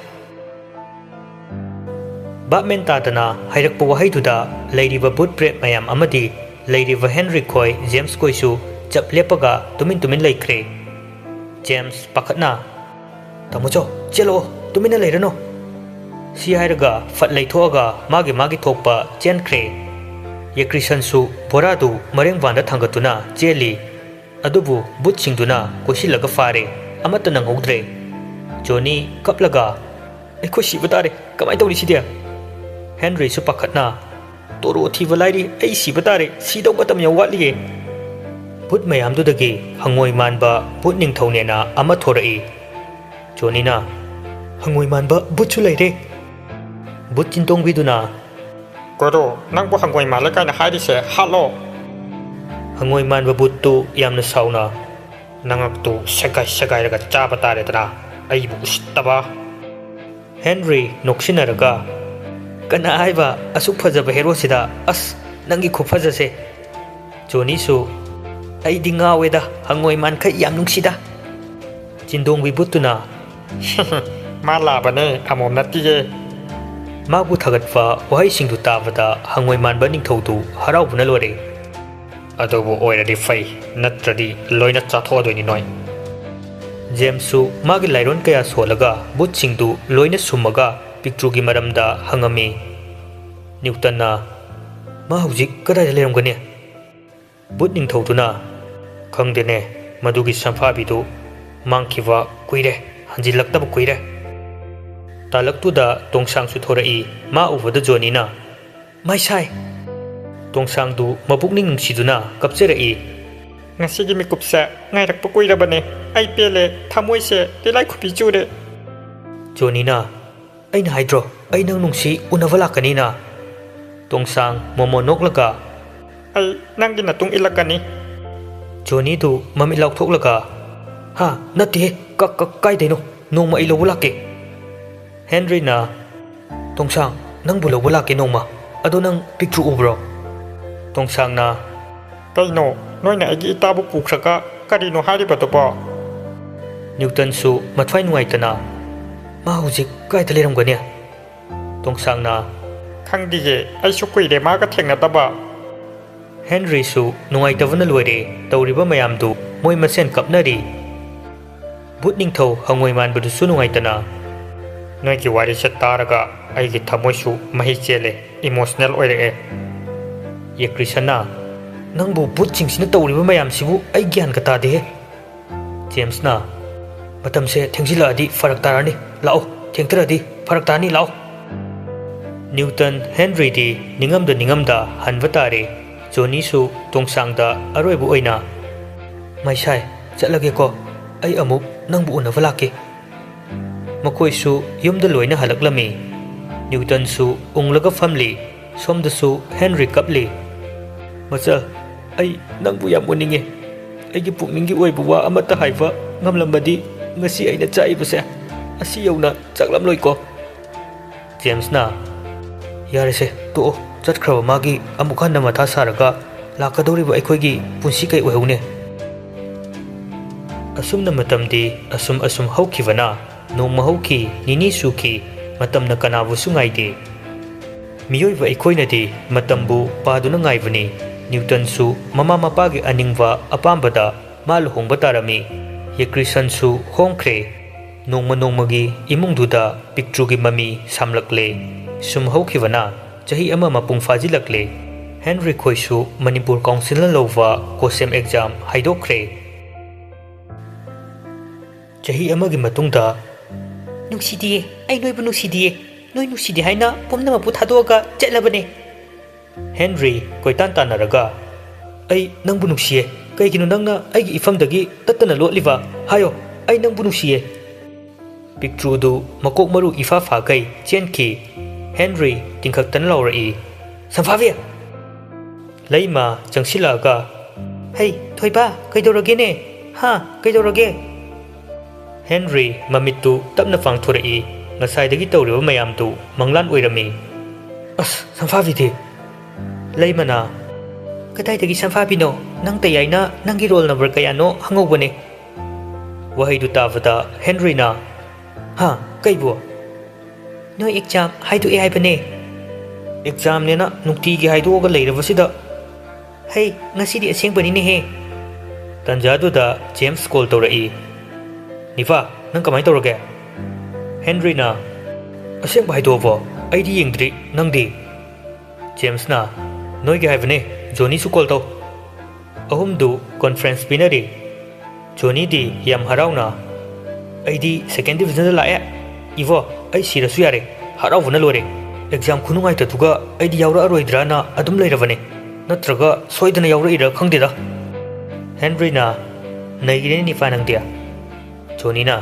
ꯚꯥꯞ ꯃꯦꯟ ꯇꯥꯗꯅ ꯍꯥꯏꯔꯛꯄ ꯋꯥꯍꯩꯗꯨꯗ ꯂꯩꯔꯤꯕ ꯕꯨꯠ ꯄ꯭ꯔꯦꯠ ꯃꯌꯥꯝ ꯑꯃꯗꯤ ꯂꯩꯔꯤꯕ ꯍꯦꯟꯔꯤ ꯈꯣꯏ ꯖꯦꯝꯁ ꯈꯣꯏꯁꯨ ꯆꯞ ꯂꯦꯞꯄꯒ ꯇꯨꯃꯤꯟ ꯇꯨꯃꯤꯟ ꯂꯩꯈ꯭ꯔꯦ꯫ ꯖꯦꯝꯁ ꯄꯥꯈꯠꯅ, "ꯇꯥꯃꯣꯆꯧ, ꯆꯦꯜꯂꯛꯑꯣ, ꯇꯨꯃꯤꯟꯅ ꯂꯩꯔꯅꯨ!" ꯁꯤ ꯍꯥꯏꯔꯒ ꯐꯠ ꯂꯩꯊꯣꯛꯑꯒ ꯃꯥꯒꯤ ꯃꯥꯒꯤ ꯊꯣꯛꯄ ꯆꯦꯟꯈ꯭ꯔꯦ꯫ ꯌꯦꯀ꯭ꯔꯤꯁꯟꯁꯨ ꯕꯣꯔꯥꯗꯨ ꯃꯔꯦꯡꯕꯥꯟꯗ ꯊꯥꯡꯒꯠꯇꯨꯅ ꯆꯦꯜꯂꯤ꯫ ꯑꯗꯨꯕꯨ ꯕꯨꯠꯁꯤꯡꯗꯨꯅ ꯀꯣꯏꯁꯤꯜꯂꯒ ꯐꯥꯔꯦ꯫ ꯑꯃꯠꯇ ꯅꯪꯍꯧꯗ꯭ꯔꯦ꯫ ꯖꯣꯅꯤ ꯀꯞꯂꯒ, "ꯑꯩꯈꯣꯏ ꯁꯤꯕ ꯇꯥꯔꯦ꯫ ꯀꯃꯥꯏꯅ ꯇꯧꯅꯤ ꯁꯤꯗꯤ?" ꯍꯦꯟꯔꯤꯁꯨ ꯄꯥꯈꯠꯅ, "ꯇꯣꯔꯣ ꯊꯤꯕ ꯂꯥꯏꯔꯤ, ꯑꯩ ꯁꯤꯕ ꯇꯥꯔꯦ꯫ ꯁꯤꯗꯧ ꯃꯇꯝ ꯌꯥꯝ ꯋꯥꯠꯂꯤꯌꯦ!" ꯕꯨꯠ ꯃꯌꯥꯝꯗꯨꯗꯒꯤ ꯍꯪꯉꯣꯏ ꯃꯥꯟꯕ ꯕꯨꯠ ꯅꯤꯡꯊꯧꯅꯦꯅ ꯑꯃ ꯊꯣꯔꯛꯏ꯫ ꯖꯣꯅꯤꯅ, "ꯍꯪꯉꯣꯏ ꯃꯥꯟꯕ ꯕꯨꯠꯁꯨ ꯂꯩꯔꯦ!" ꯕꯨꯠ ꯆꯤꯟꯇꯣꯡꯕꯤꯗꯨꯅ, "ꯒꯨꯔꯨ, ꯅꯪꯕꯨ ꯍꯪꯉꯣꯏ ꯃꯥꯜꯂꯦ ꯀꯥꯏꯅ ꯍꯥꯏꯔꯤꯁꯦ ꯍꯥꯠꯂꯣ!" ꯍꯪꯉꯣꯏ ꯃꯥꯟꯕ ꯕꯨꯠꯇꯨ ꯌꯥꯝꯅ ꯁꯥꯎꯅ, "ꯅꯉꯛꯇꯨ ꯁꯦꯒꯥꯏ ꯁꯦꯒꯥꯏꯔꯒ ꯆꯥꯕ ꯇꯥꯔꯦꯗꯅ, ꯑꯩꯕꯨ ꯎꯁꯤꯠꯇꯕ!" ꯍꯦꯟꯔꯤ ꯅꯣꯛꯁꯤꯟꯅꯔꯒ, "ꯀꯅꯥ ꯍꯥꯏꯕ ꯑꯁꯨꯛ ꯐꯖꯕ ꯍꯦꯔꯣꯁꯤꯗ? ꯑꯁ, ꯅꯪꯒꯤ ꯈꯨꯐꯖꯁꯦ!" ꯖꯣꯅꯤꯁꯨ, "ꯑꯩꯗꯤ ꯉꯥꯎꯋꯦꯗ, ꯍꯪꯉꯣꯏ ꯃꯥꯟꯈꯩ ꯌꯥꯝ ꯅꯨꯡꯁꯤꯗ!" ꯆꯤꯟꯗꯣꯡꯕꯤ ꯕꯨꯠꯇꯨꯅ, "ꯃꯥ ꯂꯥꯕꯅꯦ, ꯑꯃꯣꯝ ꯅꯠꯇꯤꯌꯦ!" ꯃꯥꯕꯨ ꯊꯥꯒꯠꯄ ꯋꯥꯍꯩꯁꯤꯡꯗꯨ ꯇꯥꯕꯗ ꯍꯪꯉꯣꯏ ꯃꯥꯟꯕ ꯅꯤꯡꯊꯧꯗꯨ ꯍꯔꯥꯎꯕꯅ ꯂꯣꯏꯔꯦ꯫ "ꯑꯗꯨꯕꯨ ꯑꯣꯏꯔꯗꯤ ꯐꯩ, ꯅꯠꯇ꯭ꯔꯗꯤ ꯂꯣꯏꯅ ꯆꯥꯊꯣꯛꯑꯗꯣꯏꯅꯤ ꯅꯣꯏ!" ꯖꯦꯝꯁꯁꯨ ꯃꯥꯒꯤ ꯂꯥꯏꯔꯣꯟ ꯀꯌꯥ ꯁꯣꯜꯂꯒ ꯕꯨꯠꯁꯤꯡꯗꯨ ꯂꯣꯏꯅ ꯁꯨꯝꯃꯒ ꯄꯤꯛꯇ꯭ꯔꯨꯒꯤ ꯃꯔꯝꯗ ꯍꯪꯉꯝꯃꯤ꯫ ꯅ꯭ꯌꯨꯇꯟꯅ, "ꯃꯥ ꯍꯧꯖꯤꯛ ꯀꯗꯥꯏꯗ ꯂꯩꯔꯝꯒꯅꯤ?" ꯕꯨꯠ ꯅꯤꯡꯊꯧꯗꯨꯅ, "ꯈꯪꯗꯦꯅꯦ, ꯃꯗꯨꯒꯤ ꯁꯝꯐꯥꯕꯤꯗꯨ ꯃꯥꯡꯈꯤꯕ ꯀꯨꯏꯔꯦ, ꯍꯟꯖꯤꯜꯂꯛꯇꯕ ꯀꯨꯏꯔꯦ!" ꯇꯥꯂꯛꯇꯨꯗ ꯇꯣꯡꯁꯥꯡꯁꯨ ꯊꯣꯔꯛꯏ꯫ ꯃꯥ ꯎꯕꯗ ꯖꯣꯅꯤꯅ, "ꯃꯥꯏ ꯁꯥꯏ!" ꯇꯣꯡꯁꯥꯡꯗꯨ ꯃꯄꯨꯛꯅꯤꯡ ꯅꯨꯡꯁꯤꯗꯨꯅ ꯀꯞꯆꯔꯛꯏ꯫ "ꯉꯁꯤꯒꯤ ꯃꯤꯀꯨꯞꯁꯦ ꯉꯥꯏꯔꯛꯄ ꯀꯨꯏꯔꯕꯅꯦ꯫ ꯑꯩ ꯄꯦꯜꯂꯦ, ꯊꯃꯣꯏꯁꯦ ꯇꯤꯂꯥꯏꯈꯨꯝꯕꯤ ꯆꯨꯔꯦ!" ꯖꯣꯅꯤꯅ, "ꯑꯩꯅ ꯍꯥꯏꯗ꯭ꯔꯣ, ꯑꯩ ꯅꯪ ꯅꯨꯡꯁꯤ, ꯎꯅꯕ ꯂꯥꯛꯀꯅꯤꯅ?" ꯇꯣꯡꯁꯥꯡ ꯃꯣꯃꯣ ꯅꯣꯛꯂꯒ, "ꯑꯩ ꯅꯪꯒꯤ ꯅꯇꯨꯡ ꯏꯜꯂꯛꯀꯅꯤ!" ꯖꯣꯅꯤꯗꯨ ꯃꯃꯤꯠ ꯂꯥꯎꯊꯣꯛꯂꯒ, "ꯍꯥ? ꯅꯠꯇꯦꯍꯦ, ꯀ-, ꯀ-, ꯀꯥꯏꯗꯩꯅꯣ? ꯅꯣꯡꯃ ꯑꯩ ꯂꯧꯕ ꯂꯥꯛꯀꯦ!" ꯍꯦꯟꯔꯤꯅ, "ꯇꯣꯡꯁꯥꯡ, ꯅꯪꯕꯨ ꯂꯧꯕ ꯂꯥꯛꯀꯦ ꯅꯣꯡꯃ꯫ ꯑꯗꯣ ꯅꯪ ꯄꯤꯛꯇ꯭ꯔꯨ ꯎꯕ꯭ꯔꯣ?" ꯇꯣꯡꯁꯥꯡꯅ, "ꯀꯩꯅꯣ? ꯅꯣꯏꯅ ꯑꯩꯒꯤ ꯏꯇꯥꯕꯨ ꯄꯨꯈ꯭ꯔꯒ ꯀꯔꯤꯅꯣ ꯍꯥꯏꯔꯤꯕꯗꯨꯕꯣ?" ꯅ꯭ꯌꯨꯇꯟꯁꯨ ꯃꯊ꯭ꯋꯥꯏ ꯅꯨꯡꯉꯥꯏꯇꯅ, "ꯃꯥ ꯍꯧꯖꯤꯛ ꯀꯥꯏꯗ ꯂꯩꯔꯝꯒꯅꯤ?" ꯇꯣꯡꯁꯥꯡꯅ, "ꯈꯪꯗꯤꯌꯦ, ꯑꯩꯁꯨ ꯀꯨꯏꯔꯦ ꯃꯥꯒ ꯊꯦꯡꯅꯗꯕ!" ꯍꯦꯟꯔꯤꯁꯨ ꯅꯨꯡꯉꯥꯏꯇꯕꯅ ꯂꯣꯏꯔꯦ꯫ ꯇꯧꯔꯤꯕ ꯃꯌꯥꯝꯗꯨ ꯃꯣꯏ ꯃꯁꯦꯟ ꯀꯞꯅꯔꯤ꯫ ꯕꯨꯠ ꯅꯤꯡꯊꯧ ꯍꯪꯉꯣꯏ ꯃꯥꯟꯕꯗꯨꯁꯨ ꯅꯨꯡꯉꯥꯏꯇꯅ, "ꯅꯣꯏꯒꯤ ꯋꯥꯔꯤꯁꯦ ꯇꯥꯔꯒ ꯑꯩꯒꯤ ꯊꯃꯣꯏꯁꯨ ꯃꯍꯤ ꯆꯦꯜꯂꯦ, ꯏꯃꯣꯁꯅꯦꯜ ꯑꯣꯏꯔꯛꯑꯦ꯫" ꯌꯦꯀ꯭ꯔꯤꯁꯟꯅ, "ꯅꯪꯕꯨ ꯕꯨꯠꯁꯤꯡꯁꯤꯅ ꯇꯧꯔꯤꯕ ꯃꯌꯥꯝꯁꯤꯕꯨ ꯑꯩ ꯒ꯭ꯌꯥꯟꯒ ꯇꯥꯗꯦꯍꯦ꯫" ꯖꯦꯝꯁꯅ, "ꯃꯇꯝꯁꯦ ꯊꯦꯡꯖꯤꯜꯂꯛꯑꯗꯤ ꯐꯔꯛ ꯇꯥꯔꯅꯤ꯫ ꯂꯥꯛꯑꯣ, ꯊꯦꯡꯊꯔꯗꯤ ꯐꯔꯛ ꯇꯥꯅꯤ, ꯂꯥꯛꯑꯣ꯫" ꯅ꯭ꯌꯨꯇꯟ ꯍꯦꯟꯔꯤꯗꯤ ꯅꯤꯡꯉꯝꯗ ꯅꯤꯡꯉꯝꯗ ꯍꯟꯕ ꯇꯥꯔꯦ꯫ ꯖꯣꯅꯤꯁꯨ ꯇꯣꯡꯁꯥꯡꯗ ꯑꯔꯣꯏꯕ ꯑꯣꯏꯅ, "ꯃꯩꯁꯥꯏ, ꯆꯠꯂꯒꯦꯀꯣ꯫ ꯑꯩ ꯑꯃꯨꯛ ꯅꯪꯕꯨ ꯎꯅꯕ ꯂꯥꯛꯀꯦ꯫" ꯃꯈꯣꯏꯁꯨ ꯌꯨꯝꯗ ꯂꯣꯏꯅ ꯍꯜꯂꯛꯂꯝꯃꯤ꯫ ꯅ꯭ꯌꯨꯇꯟꯁꯨ ꯎꯪꯂꯒ ꯐꯝꯂꯤ꯫ ꯁꯣꯝꯗꯁꯨ ꯍꯦꯟꯔꯤ ꯀꯞꯂꯤ꯫ "ꯃꯆꯜ, ꯑꯩ ꯅꯪꯕꯨ ꯌꯥꯝ ꯎꯅꯤꯡꯉꯦ꯫ ꯑꯩꯒꯤ ꯄꯨꯛꯅꯤꯡꯒꯤ ꯑꯣꯏꯕ ꯋꯥ ꯑꯃꯠꯇ ꯍꯥꯏꯕ ꯉꯝꯂꯝꯕꯗꯤ ꯉꯁꯤ ꯑꯩꯅ ꯆꯥꯛꯏꯕꯁꯦ ꯑꯁꯤ ꯌꯧꯅ ꯆꯥꯛꯂꯝꯂꯣꯏꯀꯣ꯫" ꯖꯦꯝꯁꯅ, "ꯌꯥꯔꯦꯁꯦ, ꯇꯣꯛꯑꯣ꯫ ꯆꯠꯈ꯭ꯔꯕ ꯃꯥꯒꯤ ꯑꯃꯨꯛ ꯍꯟꯅ ꯃꯊꯥ ꯁꯥꯔꯒ ꯂꯥꯛꯀꯗꯧꯔꯤꯕ ꯑꯩꯈꯣꯏꯒꯤ ꯄꯨꯟꯁꯤ ꯀꯩ ꯑꯣꯏꯍꯧꯅꯤ?" ꯑꯁꯨꯝꯅ ꯃꯇꯝꯗꯤ ꯑꯁꯨꯝ ꯑꯁꯨꯝ ꯍꯧꯈꯤꯕꯅ ꯅꯣꯡꯃ ꯍꯧꯈꯤ, ꯅꯤꯅꯤ ꯁꯨꯈꯤ, ꯃꯇꯝꯅ ꯀꯅꯥꯕꯨꯁꯨ ꯉꯥꯏꯗꯦ꯫ ꯃꯤꯑꯣꯏꯕ ꯑꯩꯈꯣꯏꯅꯗꯤ ꯃꯇꯝꯕꯨ ꯄꯥꯗꯨꯅ ꯉꯥꯏꯕꯅꯤ꯫ ꯅ꯭ꯌꯨꯇꯟꯁꯨ ꯃꯃꯥ ꯃꯄꯥꯒꯤ ꯑꯅꯤꯡꯕ ꯑꯄꯥꯝꯕꯗ ꯃꯥ ꯂꯨꯍꯣꯡꯕ ꯇꯥꯔꯝꯃꯤ꯫ ꯌꯦꯀ꯭ꯔꯤꯁꯟꯁꯨ ꯍꯣꯡꯈ꯭ꯔꯦ꯫ ꯅꯣꯡꯃ ꯅꯣꯡꯃꯒꯤ ꯏꯃꯨꯡꯗꯨꯗ ꯄꯤꯛꯇ꯭ꯔꯨꯒꯤ ꯃꯃꯤ ꯁꯥꯝꯂꯛꯂꯦ꯫ ꯁꯨꯝ ꯍꯧꯈꯤꯕꯅ ꯆꯍꯤ ꯑꯃ ꯃꯄꯨꯡ ꯐꯥꯖꯤꯜꯂꯛꯂꯦ꯫ ꯍꯦꯟꯔꯤ ꯈꯣꯏꯁꯨ ꯃꯅꯤꯄꯨꯔ ꯀꯥꯎꯟꯁꯤꯜꯅ ꯂꯧꯕ ꯀꯣꯁꯦꯝ ꯑꯦꯛꯖꯥꯝ ꯍꯥꯏꯗꯣꯛꯈ꯭ꯔꯦ꯫ ꯆꯍꯤ ꯑꯃꯒꯤ ꯃꯇꯨꯡꯗ, "ꯅꯨꯡꯁꯤꯗꯤꯌꯦ, ꯑꯩ ꯅꯣꯏꯕꯨ ꯅꯨꯡꯁꯤꯗꯤꯌꯦ꯫ ꯅꯣꯏ ꯅꯨꯡꯁꯤꯗꯦ ꯍꯥꯏꯅ ꯄꯨꯝꯅꯃꯛꯄꯨ ꯊꯥꯗꯣꯛꯑꯒ ꯆꯠꯂꯕꯅꯦ꯫" ꯍꯦꯟꯔꯤ ꯀꯣꯏꯇꯥꯟ ꯇꯥꯟꯅꯔꯒ, "ꯑꯩ ꯅꯪꯕꯨ ꯅꯨꯡꯁꯤꯌꯦ꯫ ꯀꯩꯒꯤꯅꯣ ꯅꯪꯅ ꯑꯩꯒꯤ ꯏꯐꯝꯗꯒꯤ ꯇꯠꯇꯅ ꯂꯣꯠꯂꯤꯕ? ꯍꯥꯏꯌꯣ, ꯑꯩ ꯅꯪꯕꯨ ꯅꯨꯡꯁꯤꯌꯦ꯫" ꯄꯤꯛꯇ꯭ꯔꯨꯗꯨ ꯃꯀꯣꯛ ꯃꯔꯨ ꯏꯐꯥ ꯐꯥꯈꯩ ꯆꯦꯟꯈꯤ꯫ ꯍꯦꯟꯔꯤ ꯇꯤꯡꯈꯠꯇꯅ ꯂꯥꯎꯔꯛꯏ, "ꯁꯝꯐꯥꯕꯤ!" ꯂꯩꯃ ꯆꯪꯁꯤꯜꯂꯛꯑꯒ, "ꯍꯩ, ꯊꯣꯏꯕ, ꯀꯩꯗꯧꯔꯒꯦꯅꯦ? ꯍꯥ, ꯀꯩꯗꯧꯔꯒꯦ?" ꯍꯦꯟꯔꯤ ꯃꯃꯤꯠꯇꯨ ꯇꯞꯅ ꯄꯥꯡꯊꯣꯔꯛꯏ꯫ ꯉꯁꯥꯏꯗꯒꯤ ꯇꯧꯔꯤꯕ ꯃꯌꯥꯝꯗꯨ ꯃꯪꯂꯥꯟ ꯑꯣꯏꯔꯝꯃꯤ꯫ "ꯑꯁ, ꯁꯝꯐꯥꯕꯤꯗꯤ!" ꯂꯩꯃꯅ, "ꯀꯗꯥꯏꯗꯒꯤ ꯁꯝꯐꯥꯕꯤꯅꯣ? ꯅꯪ ꯇꯌꯥꯏꯅ ꯅꯪꯒꯤ ꯔꯣꯜ ꯅꯝꯕꯔ ꯀꯌꯥꯅꯣ ꯍꯪꯍꯧꯕꯅꯦ꯫" ꯋꯥꯍꯩꯗꯨ ꯇꯥꯕꯗ ꯍꯦꯟꯔꯤꯅ, "ꯍꯥ? ꯀꯩꯕꯨ?" "ꯅꯣꯏ ꯑꯦꯛꯖꯥꯝ ꯍꯥꯏꯗꯣꯛꯑꯦ ꯍꯥꯏꯕꯅꯦ꯫" "ꯑꯦꯛꯖꯥꯝꯅꯦꯅ ꯅꯨꯡꯇꯤꯒꯤ ꯍꯥꯏꯗꯣꯛꯑꯒ ꯂꯩꯔꯕꯁꯤꯗ?" "ꯍꯩ, ꯉꯁꯤꯗꯤ ꯑꯁꯦꯡꯕꯅꯤꯅꯦꯍꯦ!" ꯇꯟꯖꯥꯗꯨꯗ ꯖꯦꯝꯁ ꯀꯣꯜ ꯇꯧꯔꯛꯏ꯫ "ꯅꯤꯄꯥ, ꯅꯪ ꯀꯃꯥꯏꯅ ꯇꯧꯔꯒꯦ?" ꯍꯦꯟꯔꯤꯅ, "ꯑꯁꯦꯡꯕ ꯍꯥꯏꯗꯣꯛꯑꯕꯣ? ꯑꯩꯗꯤ ꯌꯦꯡꯗ꯭ꯔꯤ, ꯅꯪꯗꯤ?" ꯖꯦꯝꯁꯅ, "ꯅꯣꯏꯒꯤ ꯍꯥꯏꯕꯅꯦ, ꯖꯣꯅꯤꯁꯨ ꯀꯣꯜ ꯇꯧ꯫" ꯑꯍꯨꯝꯗꯨ ꯀꯣꯟꯐ꯭ꯔꯦꯟꯁ ꯄꯤꯅꯔꯤ꯫ ꯖꯣꯅꯤꯗꯤ ꯌꯥꯝ ꯍꯔꯥꯎꯅ, "ꯑꯩꯗꯤ ꯁꯦꯀꯦꯟ ꯗꯤꯕꯤꯖꯟꯗ ꯂꯥꯛꯑꯦ꯫ ꯏꯕꯣ, ꯑꯩ ꯁꯤꯔꯁꯨ ꯌꯥꯔꯦ, ꯍꯔꯥꯎꯕꯅ ꯂꯣꯏꯔꯦ꯫ ꯑꯦꯛꯖꯥꯝ ꯈꯨꯅꯨꯡꯉꯥꯏꯇꯗꯨꯒ ꯑꯩꯗꯤ ꯌꯥꯎꯔꯛꯑꯔꯣꯏꯗ꯭ꯔꯥꯅ ꯑꯗꯨꯝ ꯂꯩꯔꯕꯅꯦ, ꯅꯠꯇ꯭ꯔꯒ ꯁꯣꯏꯗꯅ ꯌꯥꯎꯔꯛꯏꯔꯥ ꯈꯪꯗꯦꯗ꯫" ꯍꯦꯟꯔꯤꯅ, "ꯅꯩꯒ꯭ꯔꯦꯅꯦ ꯅꯤꯄꯥ ꯅꯪꯗꯤ꯫" ꯖꯣꯅꯤꯅ,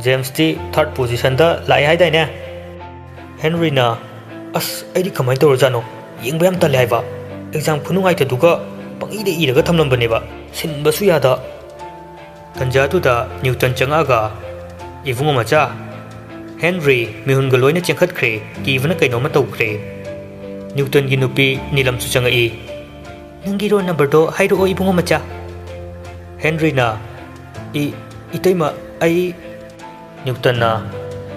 "ꯖꯦꯝꯁꯇꯤ ꯊꯥꯔꯠ ꯄꯣꯖꯤꯁꯟꯗ ꯂꯥꯛꯑꯦ ꯍꯥꯏꯗꯥꯏꯅꯦ?" ꯍꯦꯟꯔꯤꯅ, "ꯑꯁ, ꯑꯩꯗꯤ ꯀꯃꯥꯏꯅ ꯇꯧꯔꯖꯥꯠꯅꯣ? ꯌꯦꯡꯕ ꯌꯥꯝ ꯇꯜꯂꯦ ꯍꯥꯏꯕ꯫ ꯑꯦꯛꯖꯥꯝ ꯈꯨꯅꯨꯡꯉꯥꯏꯇꯗꯨꯒ ꯄꯪꯏꯗ ꯏꯔꯒ ꯊꯝꯂꯝꯕꯅꯦꯕ, ꯁꯤꯟꯕꯁꯨ ꯌꯥꯗ꯫" ꯇꯟꯖꯥꯗꯨꯗ ꯅ꯭ꯌꯨꯇꯟ ꯆꯪꯉꯛꯑꯒ, "ꯏꯕꯨꯡꯉꯣ ꯃꯆꯥ, ꯍꯦꯟꯔꯤ ꯃꯤꯍꯨꯟꯒ ꯂꯣꯏꯅ ꯆꯦꯟꯈꯠꯈ꯭ꯔꯦ, ꯀꯤꯕꯅ ꯀꯩꯅꯣꯝꯃ ꯇꯧꯈ꯭ꯔꯦ꯫" ꯅ꯭ꯌꯨꯇꯟꯒꯤ ꯅꯨꯄꯤ ꯅꯤꯂꯝꯁꯨ ꯆꯪꯉꯛꯏ꯫ "ꯅꯪꯒꯤ ꯔꯣꯜ ꯅꯝꯕꯔꯗꯣ ꯍꯥꯏꯔꯛꯑꯣ, ꯏꯕꯨꯡꯉꯣ ꯃꯆꯥ꯫" ꯍꯦꯟꯔꯤꯅ, "ꯏ-, ꯏꯇꯩꯃ, ꯑꯩ..." ꯅ꯭ꯌꯨꯇꯟꯅ,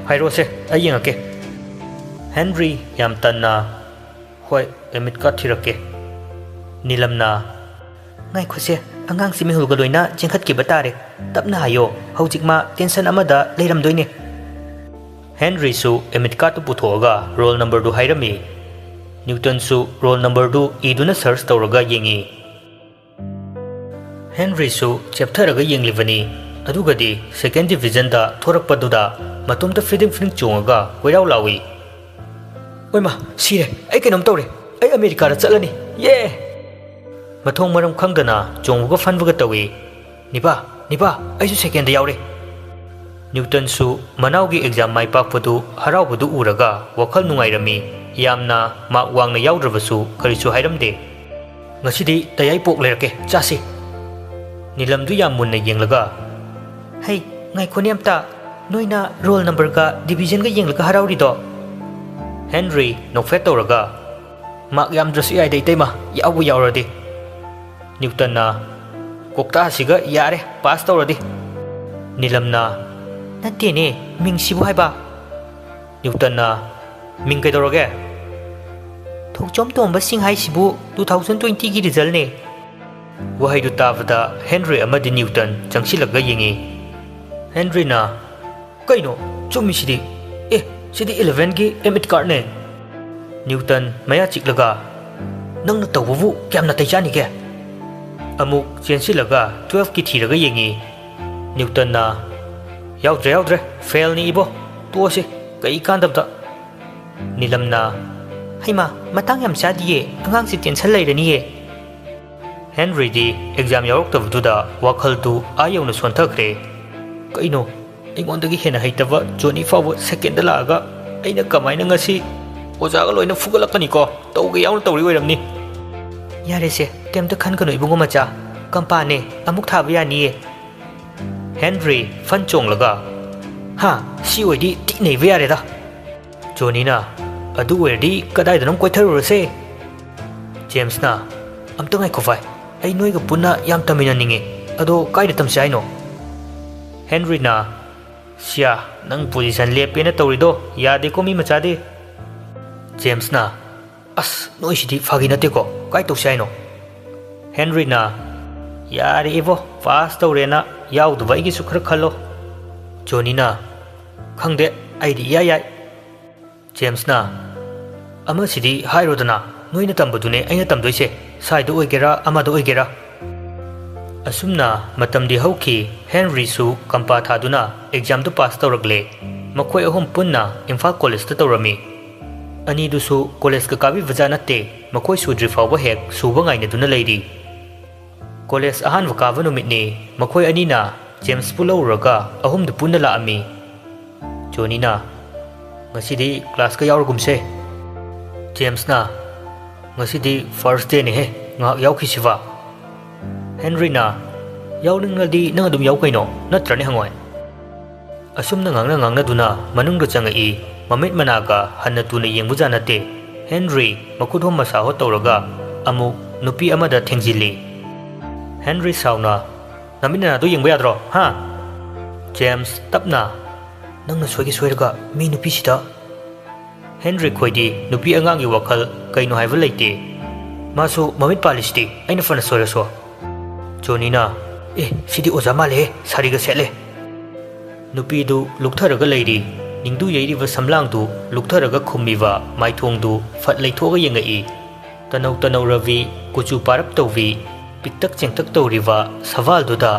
"ꯍꯥꯏꯔꯛꯑꯣꯁꯦ, ꯑꯩ ꯌꯦꯡꯉꯛꯀꯦ꯫" ꯍꯦꯟꯔꯤ ꯌꯥꯝ ꯇꯟꯅ, "ꯍꯣꯏ, ꯑꯦꯗꯃꯤꯠ ꯀꯥꯔꯗ ꯊꯤꯔꯛꯀꯦ꯫" ꯅꯤꯂꯝꯅ, "ꯉꯥꯏꯈꯣꯁꯦ, ꯑꯉꯥꯡꯁꯤ ꯃꯤꯍꯨꯜꯒ ꯂꯣꯏꯅ ꯆꯦꯟꯈꯠꯈꯤꯕ ꯇꯥꯔꯦ꯫ ꯇꯞꯅ ꯍꯥꯏꯌꯣ, ꯍꯧꯖꯤꯛ ꯃꯥ ꯇꯦꯟꯁꯟ ꯑꯃꯗ ꯂꯩꯔꯝꯗꯣꯏꯅꯦ꯫" ꯍꯦꯟꯔꯤꯁꯨ ꯑꯦꯗꯃꯤꯠ ꯀꯥꯔꯗꯇꯨ ꯄꯨꯊꯣꯛꯑꯒ ꯔꯣꯜ ꯅꯝꯕꯔꯗꯨ ꯍꯥꯏꯔꯝꯃꯤ꯫ ꯅ꯭ꯌꯨꯇꯟꯁꯨ ꯔꯣꯜ ꯅꯝꯕꯔꯗꯨ ꯏꯗꯨꯅ ꯁꯔꯆ ꯇꯧꯔꯒ ꯌꯦꯡꯉꯤ꯫ ꯍꯦꯟꯔꯤꯁꯨ ꯆꯦꯞꯊꯔꯒ ꯌꯦꯡꯂꯤꯕꯅꯤ꯫ ꯑꯗꯨꯒꯗꯤ ꯁꯦꯀꯦꯟ ꯗꯤꯕꯤꯖꯟꯗ ꯊꯣꯔꯛꯄꯗꯨꯗ ꯃꯇꯣꯝꯇ ꯐꯤꯗꯤꯡ ꯐꯤꯗꯤꯡ ꯆꯣꯡꯉꯒ ꯀꯣꯏꯔꯥꯎ ꯂꯥꯎꯏ꯫ "ꯑꯣꯏꯃꯥ, ꯁꯤꯔꯦ! ꯑꯩ ꯀꯩꯅꯣꯝ ꯇꯧꯔꯦ! ꯑꯩ ꯑꯃꯦꯔꯤꯀꯥꯗ ꯆꯠꯂꯅꯤ! ꯌꯦ!" ꯃꯊꯣꯡ ꯃꯔꯝ ꯈꯪꯗꯅ ꯆꯣꯡꯕꯒ ꯐꯟꯕꯒ ꯇꯧꯏ꯫ "ꯅꯤꯄꯥ, ꯅꯤꯄꯥ, ꯑꯩꯁꯨ ꯁꯦꯀꯦꯟꯗ ꯌꯥꯎꯔꯦ!" ꯅ꯭ꯌꯨꯇꯟꯁꯨ ꯃꯅꯥꯎꯒꯤ ꯑꯦꯛꯖꯥꯝ ꯃꯥꯏ ꯄꯥꯛꯄꯗꯨ ꯍꯔꯥꯎꯕꯗꯨ ꯎꯔꯒ ꯋꯥꯈꯜ ꯅꯨꯡꯉꯥꯏꯔꯝꯃꯤ꯫ ꯌꯥꯝꯅ ꯃꯥꯔꯛ ꯋꯥꯡꯅ ꯌꯥꯎꯗ꯭ꯔꯕꯁꯨ ꯀꯔꯤꯁꯨ ꯍꯥꯏꯔꯝꯗꯦ꯫ "ꯉꯁꯤꯗꯤ ꯇꯌꯥꯏ ꯄꯣꯛ ꯂꯩꯔꯛꯀꯦ, ꯆꯥꯁꯤ꯫" ꯅꯤꯂꯝꯗꯨ ꯌꯥꯝ ꯃꯨꯟꯅ ꯌꯦꯡꯂꯒ, "ꯍꯩ, ꯉꯥꯏꯈꯣꯅꯦ ꯑꯝꯇ, ꯅꯣꯏꯅ ꯔꯣꯜ ꯅꯝꯕꯔꯒ ꯗꯤꯕꯤꯖꯟꯒ ꯌꯦꯡꯂꯒ ꯍꯔꯥꯎꯔꯤꯗꯣ?" ꯍꯦꯟꯔꯤ ꯅꯣꯛꯐꯦꯠ ꯇꯧꯔꯒ, "ꯃꯥꯔꯛ ꯌꯥꯝꯗ꯭ꯔꯁꯨ ꯌꯥꯏꯗ ꯏꯇꯩꯃ, ꯌꯥꯎꯕꯨ ꯌꯥꯎꯔꯗꯤ꯫" ꯅ꯭ꯌꯨꯇꯟꯅ, "ꯀꯣꯛꯇꯥꯁꯤꯒ ꯌꯥꯔꯦ, ꯄꯥꯁ ꯇꯧꯔꯗꯤ꯫" ꯅꯤꯂꯝꯅ, "ꯅꯠꯇꯦꯅꯦ, ꯃꯤꯡꯁꯤꯕꯨ ꯍꯥꯏꯕ?" ꯅ꯭ꯌꯨꯇꯟꯅ, "ꯃꯤꯡ ꯀꯩꯗꯧꯔꯒꯦ?" ꯊꯣꯛꯆꯣꯝ ꯇꯣꯝꯕ ꯁꯤꯡ ꯍꯥꯏꯁꯤꯕꯨ two thousand twenty-ꯒꯤ resultꯅꯦ꯫ ꯋꯥꯍꯩꯗꯨ ꯇꯥꯕꯗ ꯍꯦꯟꯔꯤ ꯑꯃꯗꯤ ꯅ꯭ꯌꯨꯇꯟ ꯆꯪꯁꯤꯜꯂꯒ ꯌꯦꯡꯉꯤ꯫ ꯍꯦꯟꯔꯤꯅ, "ꯀꯩꯅꯣ? ꯆꯨꯝꯃꯤꯁꯤꯗꯤ꯫ ꯑꯦ, ꯁꯤꯗꯤ elevenꯒꯤ admit cardꯅꯦ!" ꯅ꯭ꯌꯨꯇꯟ ꯃꯌꯥ ꯆꯤꯛꯂꯒ, "ꯅꯪꯅ ꯇꯧꯕꯕꯨ ꯀꯌꯥꯝ ꯅꯥꯇꯩ ꯆꯥꯅꯤꯒꯦ?" ꯑꯃꯨꯛ ꯆꯦꯟꯁꯤꯜꯂꯒ twelveꯀꯤ ꯊꯤꯔꯒ ꯌꯦꯡꯉꯤ꯫ ꯅ꯭ꯌꯨꯇꯟꯅ, "ꯌꯥꯎꯗ꯭ꯔꯦ, ꯌꯥꯎꯗ꯭ꯔꯦ, failꯅꯤ ꯏꯕꯣ꯫ ꯇꯣꯛꯑꯁꯤ, ꯀꯩ ꯀꯥꯟꯗꯕꯗ꯫" ꯅꯤꯂꯝꯅ, "ꯍꯩꯃꯥ, ꯃꯇꯥꯡ ꯌꯥꯝ ꯆꯥꯗꯤꯌꯦ, ꯑꯉꯥꯡꯁꯦ tension ꯂꯩꯔꯅꯤꯌꯦ꯫" ꯍꯦꯟꯔꯤꯗꯤ exam ꯌꯥꯎꯔꯛꯇꯕꯗꯨꯗ ꯋꯥꯈꯜꯗꯨ ꯑꯥ ꯌꯧꯅ ꯁꯣꯟꯊꯈ꯭ꯔꯦ꯫ "ꯀꯩꯅꯣ, ꯑꯩꯉꯣꯟꯗꯒꯤ ꯍꯦꯟꯅ ꯍꯩꯇꯕ ꯖꯣꯅꯤ ꯐꯥꯎꯕ secondꯗ ꯂꯥꯛꯑꯒ ꯑꯩꯅ ꯀꯃꯥꯏꯅ ꯉꯁꯤ ꯑꯣꯖꯥꯒ ꯂꯣꯏꯅ ꯐꯨꯒꯠꯂꯛꯀꯅꯤꯀꯣ? ꯇꯧꯒꯦ ꯌꯥꯎꯅ ꯇꯧꯔꯤ ꯑꯣꯏꯔꯝꯅꯤ꯫" "ꯌꯥꯔꯦꯁꯦ, ꯀꯩꯝꯇ ꯈꯟꯒꯅꯨ ꯏꯕꯨꯡꯉꯣ ꯃꯆꯥ, ꯀꯝꯄꯥꯅꯦ, ꯑꯃꯨꯛ ꯊꯥꯕ ꯌꯥꯅꯤꯌꯦ꯫" ꯍꯦꯟꯔꯤ ꯐꯟ ꯆꯣꯡꯂꯒ, "ꯍꯥ, ꯁꯤ ꯑꯣꯏꯗꯤ ꯊꯤ ꯅꯩꯕ ꯌꯥꯔꯦꯗ꯫" ꯖꯣꯅꯤꯅ, "ꯑꯗꯨ ꯑꯣꯏꯔꯗꯤ ꯀꯗꯥꯏꯗꯅꯣꯝ ꯀꯣꯏꯊꯔꯨꯔꯁꯦ꯫" ꯖꯦꯝꯁꯅ, "ꯑꯝꯇ ꯉꯥꯏꯈꯣ ꯚꯥꯏ, ꯑꯩ ꯅꯣꯏꯒ ꯄꯨꯟꯅ ꯌꯥꯝ ꯇꯝꯃꯤꯟꯅꯅꯤꯡꯉꯤ꯫ ꯑꯗꯣ ꯀꯥꯏꯗ ꯇꯝꯁꯦ ꯍꯥꯏꯅꯣ?" ꯍꯦꯟꯔꯤꯅ, "ꯁꯤꯌꯥ, ꯅꯪ position ꯂꯦꯞꯄꯦꯅ ꯇꯧꯔꯤꯗꯣ ꯌꯥꯗꯦꯀꯣ ꯃꯤ ꯃꯆꯥꯗꯤ꯫" ꯖꯦꯝꯁꯅ, "ꯑꯁ, ꯅꯣꯏꯁꯤꯗꯤ ꯐꯥꯒꯤ ꯅꯠꯇꯦꯀꯣ, ꯀꯥꯏ ꯇꯧꯁꯦ ꯍꯥꯏꯅꯣ?" ꯍꯦꯟꯔꯤꯅ, "ꯌꯥꯔꯦ ꯏꯕꯣ, pass ꯇꯧꯔꯦꯅ ꯌꯥꯎꯗꯕ ꯑꯩꯒꯤꯁꯨ ꯈꯔ ꯈꯜꯂꯣ꯫" ꯖꯣꯅꯤꯅ, "ꯈꯪꯗꯦ, ꯑꯩꯗꯤ ꯏꯌꯥ ꯌꯥꯏ꯫" ꯖꯦꯝꯁꯅ, "ꯑꯃꯁꯤꯗꯤ ꯍꯥꯏꯔꯣꯗꯅ, ꯅꯣꯏꯅ ꯇꯝꯕꯗꯨꯅꯦ ꯑꯩꯅ ꯇꯝꯗꯣꯏꯁꯦ, ꯁ꯭ꯋꯥꯏꯗ ꯑꯣꯏꯒꯦꯔꯥ ꯑꯃꯗ ꯑꯣꯏꯒꯦꯔꯥ꯫" ꯑꯁꯨꯝꯅ ꯃꯇꯝꯗꯤ ꯍꯧꯈꯤ꯫ ꯍꯦꯟꯔꯤꯁꯨ ꯀꯝꯄꯥ ꯊꯥꯗꯨꯅ examꯗꯨ pass ꯇꯧꯔꯛꯂꯦ꯫ ꯃꯈꯣꯏ ꯑꯍꯨꯝ ꯄꯨꯟꯅ ꯏꯝꯐꯥꯜ ꯀꯣꯂꯦꯖꯇ ꯇꯧꯔꯝꯃꯤ꯫ ꯑꯅꯤꯗꯨꯁꯨ ꯀꯣꯂꯦꯖꯀ ꯀꯥꯕꯤꯕꯖꯥꯠ ꯅꯠꯇꯦ, ꯃꯈꯣꯏ ꯁꯨꯗ꯭ꯔꯤ ꯐꯥꯎꯕ ꯍꯦꯛ ꯁꯨꯕ ꯉꯥꯏꯅꯗꯨꯅ ꯂꯩꯔꯤ꯫ ꯀꯣꯂꯦꯖ ꯑꯍꯥꯟꯕ ꯀꯥꯕ ꯅꯨꯃꯤꯠꯅꯤ꯫ ꯃꯈꯣꯏ ꯑꯅꯤꯅ ꯖꯦꯝꯁꯄꯨ ꯂꯧꯔꯨꯔꯒ ꯑꯍꯨꯝꯗꯨ ꯄꯨꯟꯅ ꯂꯥꯛꯑꯝꯃꯤ꯫ ꯖꯣꯅꯤꯅ, "ꯉꯁꯤꯗꯤ ꯀ꯭ꯂꯥꯁꯀ ꯌꯥꯎꯔꯒꯨꯝꯁꯦ꯫" ꯖꯦꯝꯁꯅ, "ꯉꯁꯤꯗꯤ first dayꯅꯦꯍꯦ, ꯉꯥꯏꯍꯥꯛ ꯌꯥꯎꯈꯤꯁꯤꯕ꯫" ꯍꯦꯟꯔꯤꯅ, "ꯌꯥꯎꯅꯤꯡꯂꯗꯤ ꯅꯪ ꯑꯗꯨꯝ ꯌꯥꯎ ꯀꯩꯅꯣ, ꯅꯠꯇ꯭ꯔꯅꯦ ꯍꯪꯉꯣꯏ?" ꯑꯁꯨꯝꯅ ꯉꯥꯡꯅ ꯉꯥꯡꯅꯗꯨꯅ ꯃꯅꯨꯡꯗ ꯆꯪꯉꯛꯏ꯫ ꯃꯃꯤꯠ ꯃꯅꯥꯒ ꯍꯟꯅ ꯇꯨꯅ ꯌꯦꯡꯕꯖꯥꯠ ꯅꯠꯇꯦ꯫ ꯍꯦꯟꯔꯤ ꯃꯈꯨꯠ ꯍꯣꯝ ꯃꯁꯥ ꯍꯣꯠ ꯇꯧꯔꯒ ꯑꯃꯨꯛ ꯅꯨꯄꯤ ꯑꯃꯗ ꯊꯦꯡꯖꯤꯜꯂꯤ꯫ ꯍꯦꯟꯔꯤ ꯁꯥꯎꯅ, "ꯅꯃꯤꯠ ꯅꯅꯥꯗꯣ ꯌꯦꯡꯕ ꯌꯥꯗ꯭ꯔꯣ, ꯍꯥ?" ꯖꯦꯝꯁ ꯇꯞꯅ, "ꯅꯪꯅ ꯁꯣꯏꯒꯦ ꯁꯣꯏꯔꯒ ꯃꯤ ꯅꯨꯄꯤꯁꯤꯗ..." ꯍꯦꯟꯔꯤꯛ ꯈꯣꯏꯗꯤ ꯅꯨꯄꯤ ꯑꯉꯥꯡꯒꯤ ꯋꯥꯈꯜ ꯀꯩꯅꯣ ꯍꯥꯏꯕ ꯂꯩꯇꯦ꯫ ꯃꯥꯁꯨ ꯃꯃꯤꯠ ꯄꯥꯜꯂꯤꯁꯤꯗꯤ ꯑꯩꯅ ꯐꯅ ꯁꯣꯏꯔꯁꯨ꯫ ꯖꯣꯅꯤꯅ, "ꯑꯦ, ꯁꯤꯗꯤ ꯑꯣꯖꯥ ꯃꯥꯜꯂꯦꯍꯦ, ꯁꯥꯔꯤꯒ ꯁꯦꯠꯂꯦ"꯫ ꯅꯨꯄꯤꯗꯨ ꯂꯨꯛꯊꯔꯒ ꯂꯩꯔꯤ꯫ ꯅꯤꯡꯗꯨ ꯌꯩꯔꯤꯕ ꯁꯝꯂꯥꯡꯗꯨ ꯂꯨꯛꯊꯔꯒ ꯈꯨꯝꯃꯤꯕ ꯃꯥꯏꯊꯣꯡꯗꯨ ꯐꯠ ꯂꯩꯊꯣꯛꯑꯒ ꯌꯦꯡꯉꯛꯏ꯫ ꯇꯅꯧ ꯇꯅꯧ ꯔꯕꯤ, ꯀꯨꯆꯨ ꯄꯥꯔꯞ ꯇꯧꯕꯤ, ꯄꯤꯛꯇꯛ ꯆꯦꯡꯇꯛ ꯇꯧꯔꯤꯕ ꯁꯚꯥꯜꯗꯨꯗ,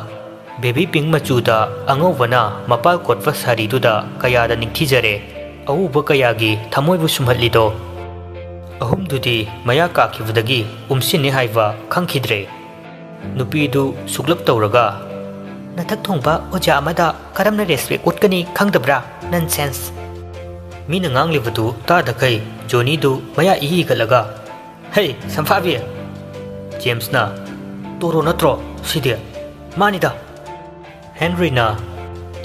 ꯕꯦꯕꯤ ꯄꯤꯡ ꯃꯆꯨꯗ ꯑꯉꯧꯕꯅ ꯃꯄꯥꯜ ꯀꯣꯠꯄ ꯁꯥꯔꯤꯗꯨꯗ ꯀꯌꯥꯗ ꯅꯤꯡꯊꯤꯖꯔꯦ꯫ ꯑꯎꯕ ꯀꯌꯥꯒꯤ ꯊꯃꯣꯏꯕꯨ ꯁꯨꯝꯍꯠꯂꯤꯗꯣ꯫ ꯑꯍꯨꯝꯗꯨꯗꯤ ꯃꯌꯥ ꯀꯥꯈꯤꯕꯗꯒꯤ ꯎꯝꯁꯤꯟꯅꯤ ꯍꯥꯏꯕ ꯈꯪꯈꯤꯗ꯭ꯔꯦ꯫ ꯅꯨꯄꯤꯗꯨ ꯁꯨꯛꯂꯞ ꯇꯧꯔꯒ, "ꯅꯊꯛ ꯊꯣꯡꯕ ꯑꯣꯖꯥ ꯑꯃꯗ ꯀꯔꯝꯅ ꯔꯦꯁꯄꯦꯛ ꯎꯠꯀꯅꯤ ꯈꯪꯗꯕ꯭ꯔꯥ? ꯅꯟꯁꯦꯟꯁ!" ꯃꯤꯅ ꯉꯥꯡꯂꯤꯕꯗꯨ ꯇꯥꯗꯈꯩ ꯖꯣꯅꯤꯗꯨ ꯃꯌꯥ ꯏꯍꯤ ꯍꯤꯒꯠꯂꯒ, "ꯍꯦ, ꯁꯝꯐꯥꯕꯤ!" ꯖꯦꯝꯁꯅ, "ꯇꯣꯔꯣ ꯅꯠꯇ꯭ꯔꯣ ꯁꯤꯗꯤ?" "ꯃꯥꯅꯤꯗ!" ꯍꯦꯟꯔꯤꯅ,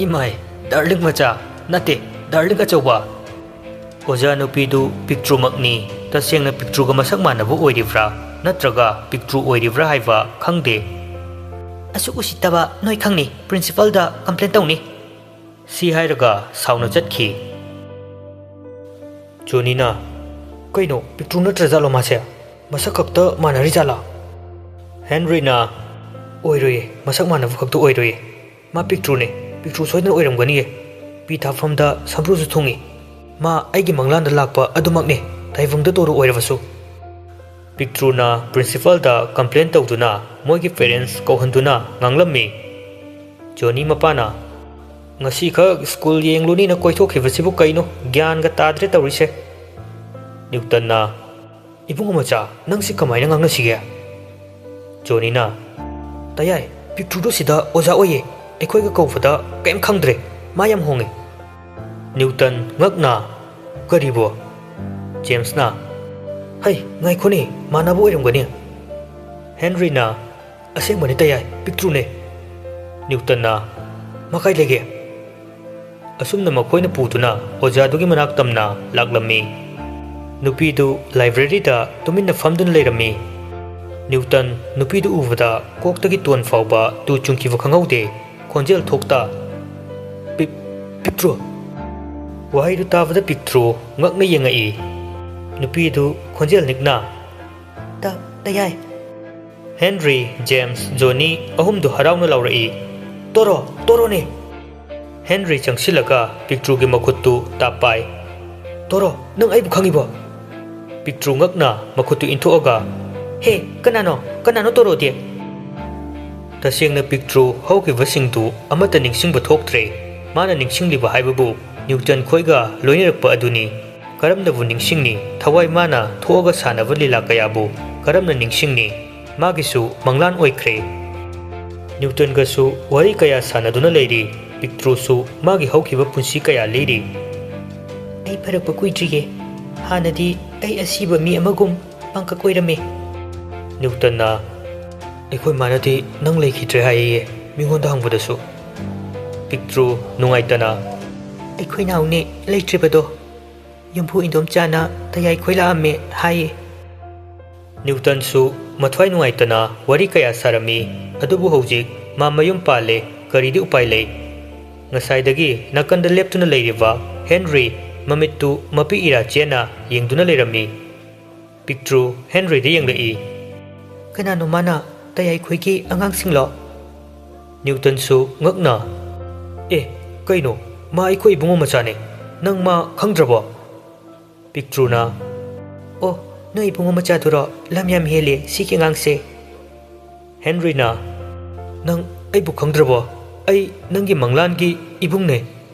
"ꯏꯃꯥꯏ, ꯗꯥꯔꯂꯤꯡ ꯃꯆꯥ, ꯅꯠꯇꯦ, ꯗꯥꯔꯂꯤꯡ ꯑꯆꯧꯕ!" ꯑꯣꯖꯥ ꯅꯨꯄꯤꯗꯨ ꯄꯤꯛꯇ꯭ꯔꯨꯃꯛꯅꯤ꯫ ꯇꯁꯦꯡꯅ ꯄꯤꯛꯇ꯭ꯔꯨꯒ ꯃꯁꯛ ꯃꯥꯟꯅꯕ ꯑꯣꯏꯔꯤꯕ꯭ꯔꯥ ꯅꯠꯇ꯭ꯔꯒ ꯄꯤꯛꯇ꯭ꯔꯨ ꯑꯣꯏꯔꯤꯕ꯭ꯔꯥ ꯍꯥꯏꯕ ꯈꯪꯗꯦ꯫ "ꯑꯁꯨꯛ ꯎꯁꯤꯠꯇꯕ ꯅꯣꯏ ꯈꯪꯅꯤ, ꯄ꯭ꯔꯤꯟꯁꯤꯄꯜꯗ ꯀꯝꯄ꯭ꯂꯦꯟ ꯇꯧꯅꯤ!" ꯁꯤ ꯍꯥꯏꯔꯒ ꯁꯥꯎꯅ ꯆꯠꯈꯤ꯫ ꯖꯣꯅꯤꯅ, "ꯀꯩꯅꯣ, ꯄꯤꯛꯇ꯭ꯔꯨ ꯅꯠꯇ꯭ꯔꯖꯥꯠꯂꯣ ꯃꯥꯁꯦ? ꯃꯁꯛ ꯈꯛꯇ ꯃꯥꯟꯅꯔꯤꯖꯥꯠꯂꯥ?" ꯍꯦꯟꯔꯤꯅ, "ꯑꯣꯏꯔꯣꯏꯌꯦ, ꯃꯁꯛ ꯃꯥꯟꯅꯕ ꯈꯛꯇ ꯑꯣꯏꯔꯣꯏꯌꯦ꯫ ꯃꯥ ꯄꯤꯛꯇ꯭ꯔꯨꯅꯦ, ꯄꯤꯛꯇ꯭ꯔꯨ ꯁꯣꯏꯗꯅ ꯑꯣꯏꯔꯝꯒꯅꯤꯌꯦ꯫ ꯄꯤ ꯊꯥꯐꯝꯗ ꯁꯝꯕ꯭ꯔꯨꯁꯨ ꯊꯨꯡꯉꯤ꯫ ꯃꯥ ꯑꯩꯒꯤ ꯃꯪꯂꯥꯟꯗ ꯂꯥꯛꯄ ꯑꯗꯨꯃꯛꯅꯦ, ꯇꯥꯏꯕꯪꯗ ꯇꯣꯔꯨ ꯑꯣꯏꯔꯕꯁꯨ꯫" ꯄꯤꯛꯇ꯭ꯔꯨꯅ ꯄ꯭ꯔꯤꯟꯁꯤꯄꯥꯜꯗ ꯀꯝꯄ꯭ꯂꯦꯟ ꯇꯧꯗꯨꯅ ꯃꯣꯏꯒꯤ ꯄꯦꯔꯦꯟꯠꯁ ꯀꯧꯍꯟꯗꯨꯅ ꯉꯥꯡꯂꯝꯃꯤ꯫ ꯖꯣꯅꯤ ꯃꯄꯥꯅ, "ꯉꯁꯤꯈꯛ ꯁ꯭ꯀꯨꯜ ꯌꯦꯡꯂꯨꯅꯤꯅ ꯀꯣꯏꯊꯣꯛꯈꯤꯕꯁꯤꯕꯨ ꯀꯩꯅꯣ ꯒ꯭ꯌꯥꯟꯒ ꯇꯥꯗ꯭ꯔꯦ ꯇꯧꯔꯤꯁꯦ꯫" ꯅ꯭ꯌꯨꯇꯟꯅ, "ꯏꯕꯨꯡꯉꯣ ꯃꯆꯥ, ꯅꯪꯁꯤ ꯀꯃꯥꯏꯅ ꯉꯥꯡꯅꯁꯤꯒꯦ?" ꯖꯣꯅꯤꯅ, "ꯇꯌꯥꯏ, ꯄꯤꯛꯇ꯭ꯔꯨꯗꯨ ꯁꯤꯗ ꯑꯣꯖꯥ ꯑꯣꯏꯌꯦ, ꯑꯩꯈꯣꯏꯒ ꯀꯧꯕꯗ ꯀꯩꯝ ꯈꯪꯗ꯭ꯔꯦ, ꯃꯥ ꯌꯥꯝ ꯍꯣꯡꯉꯦ꯫" ꯅ꯭ꯌꯨꯇꯟ, ꯉꯛꯅ, "ꯀꯔꯤꯕꯣ?" ꯖꯦꯝꯁꯅ, "ꯍꯩ, ꯉꯥꯏꯈꯣꯅꯦ, ꯃꯥꯟꯅꯕ ꯑꯣꯏꯔꯝꯒꯅꯤ꯫" ꯍꯦꯟꯔꯤꯅ, "ꯑꯁꯦꯡꯕꯅꯤ ꯇꯌꯥꯏ, ꯄꯤꯛꯇ꯭ꯔꯨꯅꯦ꯫" ꯅ꯭ꯌꯨꯇꯟꯅ, "ꯃꯥ ꯀꯥꯏ ꯂꯩꯒꯦ?" ꯑꯁꯨꯝꯅ ꯃꯈꯣꯏꯅ ꯄꯨꯗꯨꯅ ꯑꯣꯖꯥꯗꯨꯒꯤ ꯃꯅꯥꯛ ꯇꯝꯅ ꯂꯥꯛꯂꯝꯃꯤ꯫ ꯅꯨꯄꯤꯗꯨ ꯂꯥꯏꯕ꯭ꯔꯦꯔꯤꯗ ꯇꯨꯃꯤꯟꯅ ꯐꯝꯗꯨꯅ ꯂꯩꯔꯝꯃꯤ꯫ ꯅ꯭ꯌꯨꯇꯟ ꯅꯨꯄꯤꯗꯨ ꯎꯕꯗ ꯀꯣꯛꯇꯒꯤ ꯇꯣꯟ ꯐꯥꯎꯕ ꯇꯨ ꯆꯨꯡꯈꯤꯕ ꯈꯪꯍꯧꯗꯦ꯫ ꯈꯣꯟꯖꯦꯜ ꯊꯣꯛꯇ, "ꯄꯤꯛ-, ꯄꯤꯛꯇ꯭ꯔꯨ!" ꯋꯥꯍꯩꯗꯨ ꯇꯥꯕꯗ ꯄꯤꯛꯇ꯭ꯔꯨ ꯉꯛꯅ ꯌꯦꯡꯉꯛꯏ꯫ ꯅꯨꯄꯤꯗꯨ ꯈꯣꯟꯖꯦꯜ ꯅꯤꯛꯅ, "ꯇ-, ꯇꯌꯥꯏ!" ꯍꯦꯟꯔꯤ, ꯖꯦꯝꯁ, ꯖꯣꯅꯤ ꯑꯍꯨꯝꯗꯨ ꯍꯔꯥꯎꯅ ꯂꯥꯎꯔꯛꯏ, "ꯇꯣꯔꯣ, ꯇꯣꯔꯣꯅꯦ!" ꯍꯦꯟꯔꯤ ꯆꯪꯁꯤꯜꯂꯒ ꯄꯤꯛꯇ꯭ꯔꯨꯒꯤ ꯃꯈꯨꯠꯇꯨ ꯇꯥꯞ ꯄꯥꯏ꯫ "ꯇꯣꯔꯣ, ꯅꯪ ꯑꯩꯕꯨ ꯈꯪꯉꯤꯕꯣ?" ꯄꯤꯛꯇ꯭ꯔꯨ ꯉꯛꯅ ꯃꯈꯨꯠꯇꯨ ꯏꯟꯊꯣꯛꯑꯒ, "ꯍꯦ, ꯀꯅꯥꯅꯣ? ꯀꯅꯥꯅꯣ ꯇꯣꯔꯣꯗꯤ?" ꯇꯁꯦꯡꯅ ꯄꯤꯛꯇ꯭ꯔꯨ ꯍꯧꯈꯤꯕꯁꯤꯡꯗꯨ ꯑꯃꯠꯇ ꯅꯤꯡꯁꯤꯡꯕ ꯊꯣꯛꯇ꯭ꯔꯦ꯫ ꯃꯥꯅ ꯅꯤꯡꯁꯤꯡꯂꯤꯕ ꯍꯥꯏꯕꯕꯨ ꯅ꯭ꯌꯨꯇꯟ ꯈꯣꯏꯒ ꯂꯣꯏꯅꯔꯛꯄ ꯑꯗꯨꯅꯤ꯫ ꯀꯔꯝꯅꯕꯨ ꯅꯤꯡꯁꯤꯡꯅꯤ? ꯊꯋꯥꯏ ꯃꯥꯅ ꯊꯣꯛꯑꯒ ꯁꯥꯟꯅꯕ ꯂꯤꯂꯥ ꯀꯌꯥꯕꯨ ꯀꯔꯝꯅ ꯅꯤꯡꯁꯤꯡꯅꯤ? ꯃꯥꯒꯤꯁꯨ ꯃꯪꯂꯥꯟ ꯑꯣꯏꯈ꯭ꯔꯦ꯫ ꯅ꯭ꯌꯨꯇꯟꯒꯁꯨ ꯋꯥꯔꯤ ꯀꯌꯥ ꯁꯥꯟꯅꯗꯨꯅ ꯂꯩꯔꯤ꯫ ꯄꯤꯛꯇ꯭ꯔꯨꯁꯨ ꯃꯥꯒꯤ ꯍꯧꯈꯤꯕ ꯄꯨꯟꯁꯤ ꯀꯌꯥ ꯂꯤꯔꯤ꯫ "ꯑꯩ ꯐꯔꯛꯄ ꯀꯨꯏꯗ꯭ꯔꯤꯌꯦ꯫ ꯍꯥꯟꯅꯗꯤ ꯑꯩ ꯑꯁꯤꯕ ꯃꯤ ꯑꯃꯒꯨꯝ ꯄꯥꯡꯀꯛ ꯑꯣꯏꯔꯝꯃꯤ꯫" ꯅ꯭ꯌꯨꯇꯟꯅ, "ꯑꯩꯈꯣꯏ ꯃꯥꯅꯗꯤ ꯅꯪ ꯂꯩꯈꯤꯗ꯭ꯔꯦ ꯍꯥꯏꯌꯦ, ꯃꯤꯉꯣꯟꯗ ꯍꯪꯕꯗꯁꯨ꯫" ꯄꯤꯛꯇ꯭ꯔꯨ ꯅꯨꯡꯉꯥꯏꯇꯅ, "ꯑꯩꯈꯣꯏ ꯅꯥꯎꯅꯦ ꯂꯩꯇ꯭ꯔꯤꯕꯗꯣ꯫ ꯌꯨꯝꯕꯨ ꯏꯟꯗꯣꯝꯆꯥꯅ ꯇꯌꯥꯏ ꯈꯣꯏ ꯂꯥꯛꯑꯝꯃꯦ ꯍꯥꯏꯌꯦ꯫" ꯅ꯭ꯌꯨꯇꯟꯁꯨ ꯃꯊ꯭ꯋꯥꯏ ꯅꯨꯡꯉꯥꯏꯇꯅ ꯋꯥꯔꯤ ꯀꯌꯥ ꯁꯥꯔꯝꯃꯤ꯫ ꯑꯗꯨꯕꯨ ꯍꯧꯖꯤꯛ ꯃꯥ ꯃꯌꯨꯝ ꯄꯥꯜꯂꯦ, ꯀꯔꯤꯗꯤ ꯎꯄꯥꯏ ꯂꯩ? ꯉꯁꯥꯏꯗꯒꯤ ꯅꯥꯀꯟꯗ ꯂꯦꯞꯇꯨꯅ ꯂꯩꯔꯤꯕ ꯍꯦꯟꯔꯤ ꯃꯃꯤꯠꯇꯨ ꯃꯄꯤ ꯏꯔꯥ ꯆꯦꯠꯅ ꯌꯦꯡꯗꯨꯅ ꯂꯩꯔꯝꯃꯤ꯫ ꯄꯤꯛꯇ꯭ꯔꯨ ꯍꯦꯟꯔꯤꯗ ꯌꯦꯡꯂꯛꯏ꯫ "ꯀꯅꯥꯅꯣ ꯃꯥꯅ? ꯇꯌꯥꯏ ꯈꯣꯏꯒꯤ ꯑꯉꯥꯡꯁꯤꯡꯂꯣ?" ꯅ꯭ꯌꯨꯇꯟꯁꯨ ꯉꯛꯅ, "ꯑꯦ, ꯀꯩꯅꯣ? ꯃꯥ ꯑꯩꯈꯣꯏ ꯏꯕꯨꯡꯉꯣ ꯃꯆꯥꯅꯦ꯫ ꯅꯪ ꯃꯥ ꯈꯪꯗ꯭ꯔꯕꯣ?" ꯄꯤꯛꯇ꯭ꯔꯨꯅ, "ꯑꯣ, ꯅꯣꯏ ꯏꯕꯨꯡꯉꯣ ꯃꯆꯥꯗꯨꯔꯣ? ꯂꯝ ꯌꯥꯝ ꯍꯦꯜꯂꯦ ꯁꯤꯒꯤ ꯑꯉꯥꯡꯁꯦ꯫" ꯍꯦꯟꯔꯤꯅ, "ꯅꯪ ꯑꯩꯕꯨ ꯈꯪꯗ꯭ꯔꯕꯣ? ꯑꯩ ꯅꯪꯒꯤ ꯃꯪꯂꯥꯟꯒꯤ ꯏꯕꯨꯡꯅꯦ꯫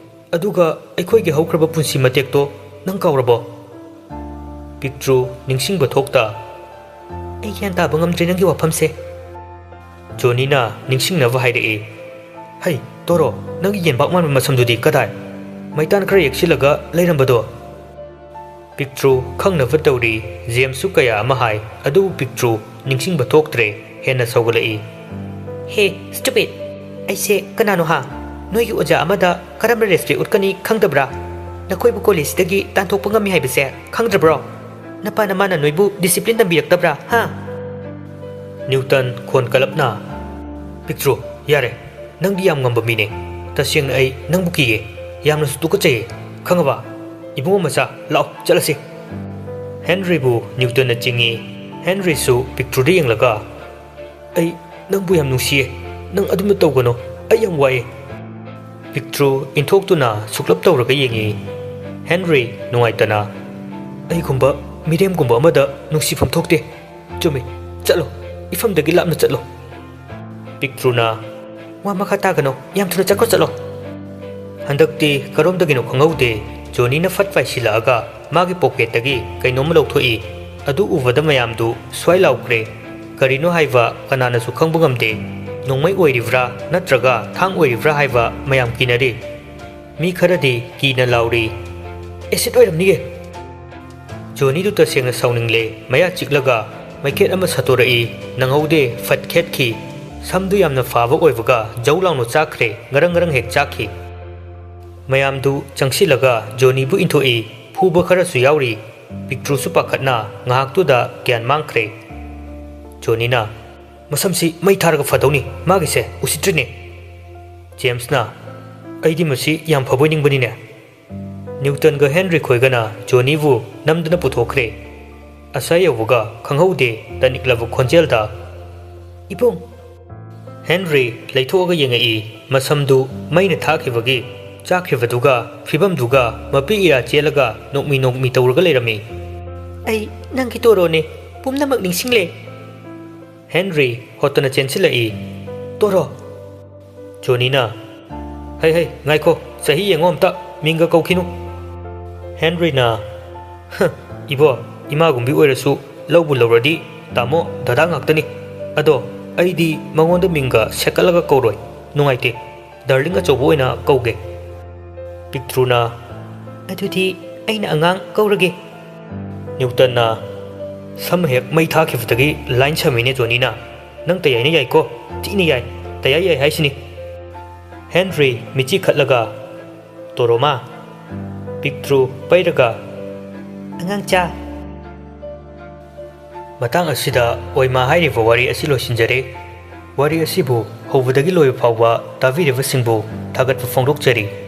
ꯑꯗꯨꯒ ꯑꯩꯈꯣꯏꯒꯤ ꯍꯧꯈ꯭ꯔꯕ ꯄꯨꯟꯁꯤ ꯃꯇꯦꯛꯇꯣ ꯅꯪ ꯀꯥꯎꯔꯕꯣ?" ꯄꯤꯛꯇ꯭ꯔꯨ ꯅꯤꯡꯁꯤꯡꯕ ꯊꯣꯛꯇ, "ꯑꯩ ꯒ꯭ꯌꯥꯟ ꯇꯥꯕ ꯉꯝꯗ꯭ꯔꯦ ꯅꯪꯒꯤ ꯋꯥꯐꯝꯁꯦ꯫" ꯖꯣꯅꯤꯅ ꯅꯤꯡꯁꯤꯡꯅꯕ ꯍꯥꯏꯔꯛꯏ, "ꯍꯩ, ꯇꯣꯔꯣ, ꯅꯪꯒꯤ ꯌꯦꯟꯕꯥꯛ ꯃꯥꯟꯕ ꯃꯁꯝꯗꯨꯗꯤ ꯀꯗꯥꯏ? ꯃꯩꯇꯥꯟ ꯈꯔ ꯌꯦꯛꯁꯤꯜꯂꯒ ꯂꯩꯔꯝꯕꯗꯣ?" ꯄꯤꯛꯇ꯭ꯔꯨ ꯈꯪꯅꯕ ꯇꯧꯔꯤ꯫ ꯖꯦꯝꯁꯁꯨ ꯀꯌꯥ ꯑꯃ ꯍꯥꯏ, ꯑꯗꯨꯕꯨ ꯄꯤꯛꯇ꯭ꯔꯨ ꯅꯤꯡꯁꯤꯡꯕ ꯊꯣꯛꯇ꯭ꯔꯦ꯫ ꯍꯦꯟꯅ ꯁꯧꯒꯠꯂꯛꯏ꯫ "ꯍꯦ, stupid! ꯑꯩꯁꯦ ꯀꯅꯥꯅꯣ ꯍꯥ? ꯅꯣꯏꯒꯤ ꯑꯣꯖꯥ ꯑꯃꯗ ꯀꯔꯝꯅ respect ꯎꯠꯀꯅꯤ ꯈꯪꯗꯕ꯭ꯔꯥ? ꯅꯈꯣꯏꯕꯨ ꯀꯣꯂꯦꯖꯁꯤꯗꯒꯤ ꯇꯥꯟꯊꯣꯛꯄ ꯉꯝꯃꯤ ꯍꯥꯏꯕꯁꯦ ꯈꯪꯗ꯭ꯔꯕ꯭ꯔꯣ? ꯅꯄꯥ ꯅꯃꯥꯅ ꯅꯣꯏꯕꯨ discipline ꯇꯝꯕꯤꯔꯛꯇꯕ꯭ꯔꯥ ꯍꯥ?" ꯅ꯭ꯌꯨꯇꯟ ꯈꯣꯟ ꯀꯜꯂꯞꯅ, "ꯄꯤꯛꯇ꯭ꯔꯨ, ꯌꯥꯔꯦ꯫ ꯅꯪꯗꯤ ꯌꯥꯝ ꯉꯝꯕ ꯃꯤꯅꯦ꯫ ꯇꯁꯦꯡꯅ ꯑꯩ ꯅꯪꯕꯨ ꯀꯤꯌꯦ꯫ ꯌꯥꯝꯅꯁꯨ ꯇꯨꯀꯠꯆꯩꯌꯦ꯫" "ꯈꯪꯉꯕ? ꯏꯕꯨꯡꯉꯣ ꯃꯆꯥ, ꯂꯥꯛꯑꯣ, ꯆꯠꯂꯁꯤ꯫" ꯍꯦꯟꯔꯤꯕꯨ ꯅ꯭ꯌꯨꯇꯟꯅ ꯆꯤꯡꯏ꯫ ꯍꯦꯟꯔꯤꯁꯨ ꯄꯤꯛꯇ꯭ꯔꯨꯗ ꯌꯦꯡꯂꯒ, "ꯑꯩ ꯅꯪꯕꯨ ꯌꯥꯝ ꯅꯨꯡꯁꯤꯌꯦ, ꯅꯪ ꯑꯗꯨꯝꯅ ꯇꯧꯒꯅꯨ, ꯑꯩ ꯌꯥꯝ ꯋꯥꯏꯌꯦ꯫" ꯄꯤꯛꯇ꯭ꯔꯨ ꯏꯟꯊꯣꯛꯇꯨꯅ ꯁꯨꯛꯂꯞ ꯇꯧꯔꯒ ꯌꯦꯡꯏ꯫ ꯍꯦꯟꯔꯤ ꯅꯨꯡꯉꯥꯏꯇꯅ, "ꯑꯩꯒꯨꯝꯕ ꯃꯤꯔꯦꯝꯒꯨꯝꯕ ꯑꯃꯗ ꯅꯨꯡꯁꯤꯐꯝ ꯊꯣꯛꯇꯦ꯫ ꯆꯨꯝꯃꯤ, ꯆꯠꯂꯣ, ꯏꯐꯝꯗꯒꯤ ꯂꯥꯞꯅ ꯆꯠꯂꯣ꯫" ꯄꯤꯛꯇ꯭ꯔꯨꯅ, "ꯋꯥ ꯃꯈꯥ ꯇꯥꯒꯅꯣ, ꯌꯥꯝ ꯊꯨꯅ ꯆꯠꯈ꯭ꯔꯣ, ꯆꯠꯂꯣ꯫" ꯍꯟꯗꯛꯇꯤ ꯀꯔꯣꯝꯗꯒꯤꯅꯣ ꯈꯪꯍꯧꯗꯦ, ꯖꯣꯅꯤꯅ ꯐꯠ ꯄꯥꯏꯁꯤꯜꯂꯛꯑꯒ ꯃꯥꯒꯤ ꯄꯣꯀꯦꯠꯇꯒꯤ ꯀꯩꯅꯣꯝꯃ ꯂꯧꯊꯣꯛꯏ꯫ ꯑꯗꯨ ꯎꯕꯗ ꯃꯌꯥꯝꯗꯨ ꯁ꯭ꯋꯥꯏ ꯂꯥꯎꯈ꯭ꯔꯦ꯫ ꯀꯔꯤꯅꯣ ꯍꯥꯏꯕ ꯀꯅꯥꯅꯁꯨ ꯈꯪꯕ ꯉꯝꯗꯦ꯫ ꯅꯣꯡꯃꯩ ꯑꯣꯏꯔꯤꯕ꯭ꯔꯥ ꯅꯠꯇ꯭ꯔꯒ ꯊꯥꯡ ꯑꯣꯏꯔꯤꯕ꯭ꯔꯥ ꯍꯥꯏꯕ ꯃꯌꯥꯝ ꯀꯤꯅꯔꯤ꯫ ꯃꯤ ꯈꯔꯗꯤ ꯀꯤꯅ ꯂꯥꯎꯔꯤ, "ꯑꯦꯁꯤꯗ ꯑꯣꯏꯔꯝꯅꯤꯌꯦ!" ꯖꯣꯅꯤꯗꯨ ꯇꯁꯦꯡꯅ ꯁꯥꯎꯅꯤꯡꯂꯦ꯫ ꯃꯌꯥ ꯆꯤꯛꯂꯒ ꯃꯩꯈꯦꯠ ꯑꯃ ꯁꯠꯇꯣꯔꯛꯏ꯫ ꯅꯪꯍꯧꯗꯦ, ꯐꯠ ꯈꯦꯠꯈꯤ꯫ ꯁꯝꯗꯨ ꯌꯥꯝꯅ ꯐꯥꯕ ꯑꯣꯏꯕꯒ ꯖꯧ ꯂꯥꯎꯅ ꯆꯥꯛꯈ꯭ꯔꯦ, ꯉꯔꯪ ꯉꯔꯪ ꯍꯦꯛ ꯆꯥꯛꯈꯤ꯫ ꯃꯌꯥꯝꯗꯨ ꯆꯪꯁꯤꯜꯂꯒ ꯖꯣꯅꯤꯕꯨ ꯏꯟꯊꯣꯛꯏ꯫ ꯐꯨꯕ ꯈꯔꯁꯨ ꯌꯥꯎꯔꯤ꯫ ꯄꯤꯛꯇ꯭ꯔꯨꯁꯨ ꯄꯥꯈꯠꯅ ꯉꯥꯏꯍꯥꯛꯇꯨꯗ ꯒ꯭ꯌꯥꯟ ꯃꯥꯡꯈ꯭ꯔꯦ꯫ ꯖꯣꯅꯤꯅ, "ꯃꯁꯝꯁꯤ ꯃꯩ ꯊꯥꯔꯒ ꯐꯗꯧꯅꯤ, ꯃꯥꯒꯤꯁꯦ ꯎꯁꯤꯠꯇ꯭ꯔꯤꯅꯦ꯫" ꯖꯦꯝꯁꯅ, "ꯑꯩꯗꯤ ꯃꯁꯤ ꯌꯥꯝ ꯐꯕꯣꯏ ꯅꯤꯡꯕꯅꯤꯅꯦ꯫" ꯅ꯭ꯌꯨꯇꯟꯒ ꯍꯦꯟꯔꯤ ꯈꯣꯏꯒꯅ ꯖꯣꯅꯤꯕꯨ ꯅꯝꯗꯨꯅ ꯄꯨꯊꯣꯛꯈ꯭ꯔꯦ꯫ ꯑꯁ꯭ꯋꯥꯏ ꯌꯧꯕꯒ ꯈꯪꯍꯧꯗꯦ ꯇꯅꯤꯛꯂꯕ ꯈꯣꯟꯖꯦꯜꯗ, "ꯏꯕꯨꯡ!" ꯍꯦꯟꯔꯤ ꯂꯩꯊꯣꯛꯑꯒ ꯌꯦꯡꯉꯛꯏ꯫ ꯃꯁꯝꯗꯨ ꯃꯩꯅ ꯊꯥꯈꯤꯕꯒꯤ ꯆꯥꯛꯈꯤꯕꯗꯨꯒ ꯐꯤꯕꯝꯗꯨꯒ ꯃꯄꯤ ꯏꯔꯥ ꯆꯦꯜꯂꯒ ꯅꯣꯛꯃꯤ ꯅꯣꯛꯃꯤ ꯇꯧꯔꯒ ꯂꯩꯔꯝꯃꯤ꯫ "ꯑꯩ ꯅꯪꯒꯤ ꯇꯣꯔꯣꯅꯦ, ꯄꯨꯝꯅꯃꯛ ꯅꯤꯡꯁꯤꯡꯂꯦ꯫" ꯍꯦꯟꯔꯤ ꯍꯣꯠꯇꯅ ꯆꯦꯟꯁꯤꯜꯂꯛꯏ꯫ "ꯇꯣꯔꯣ!" ꯖꯣꯅꯤꯅ, "ꯍꯩ ꯍꯩ, ꯉꯥꯏꯈꯣ, ꯆꯍꯤ ꯌꯦꯡꯉꯣ ꯑꯝꯇ, ꯃꯤꯡꯒ ꯀꯧꯈꯤꯅꯨ꯫" ꯍꯦꯟꯔꯤꯅ, "ꯍ, ꯏꯕꯣ, ꯏꯃꯥꯒꯨꯝꯕꯤ ꯑꯣꯏꯔꯁꯨ ꯂꯧꯕꯨ ꯂꯧꯔꯗꯤ ꯇꯥꯃꯣ, ꯗꯗꯥ ꯉꯥꯛꯇꯅꯤ꯫ ꯑꯗꯣ ꯑꯩꯗꯤ ꯃꯉꯣꯟꯗ ꯃꯤꯡꯒ ꯁꯦꯠꯀꯠꯂꯒ ꯀꯧꯔꯣꯏ, ꯅꯨꯡꯉꯥꯏꯇꯦ꯫ ꯗꯥꯔꯂꯤꯡ ꯑꯆꯧꯕ ꯑꯣꯏꯅ ꯀꯧꯒꯦ꯫" ꯄꯤꯛꯇ꯭ꯔꯨꯅ, "ꯑꯗꯨꯗꯤ ꯑꯩꯅ ꯑꯉꯥꯡ ꯀꯧꯔꯒꯦ꯫" ꯅ꯭ꯌꯨꯇꯟꯅ, "ꯁꯝ ꯍꯦꯛ ꯃꯩ ꯊꯥꯈꯤꯕꯗꯒꯤ ꯂꯥꯏꯟ ꯁꯝꯃꯤꯅꯦ ꯖꯣꯅꯤꯅ꯫ ꯅꯪ ꯇꯌꯥꯏꯅ ꯌꯥꯏꯀꯣ, ꯊꯤꯅ ꯌꯥꯏ, ꯇꯌꯥꯏ ꯌꯥꯏ ꯍꯥꯏꯁꯤꯅꯤ꯫" ꯍꯦꯟꯔꯤ ꯃꯤꯠꯆꯤ ꯈꯠꯂꯒ, "ꯇꯣꯔꯣꯃꯥ?" ꯄꯤꯛꯇ꯭ꯔꯨ ꯄꯩꯔꯒ, "ꯑꯉꯥꯡꯆꯥ!" ꯃꯇꯥꯡ ꯑꯁꯤꯗ ꯑꯣꯏꯃꯥ ꯍꯥꯏꯔꯤꯕ ꯋꯥꯔꯤ ꯑꯁꯤ ꯂꯣꯏꯁꯤꯟꯖꯔꯦ꯫ ꯋꯥꯔꯤ ꯑꯁꯤꯕꯨ ꯍꯧꯕꯗꯒꯤ ꯂꯣꯏꯕ ꯐꯥꯎꯕ ꯇꯥꯕꯤꯔꯤꯕꯁꯤꯡꯕꯨ ꯊꯥꯒꯠꯄ ꯐꯣꯡꯗꯣꯛꯆꯔꯤ꯫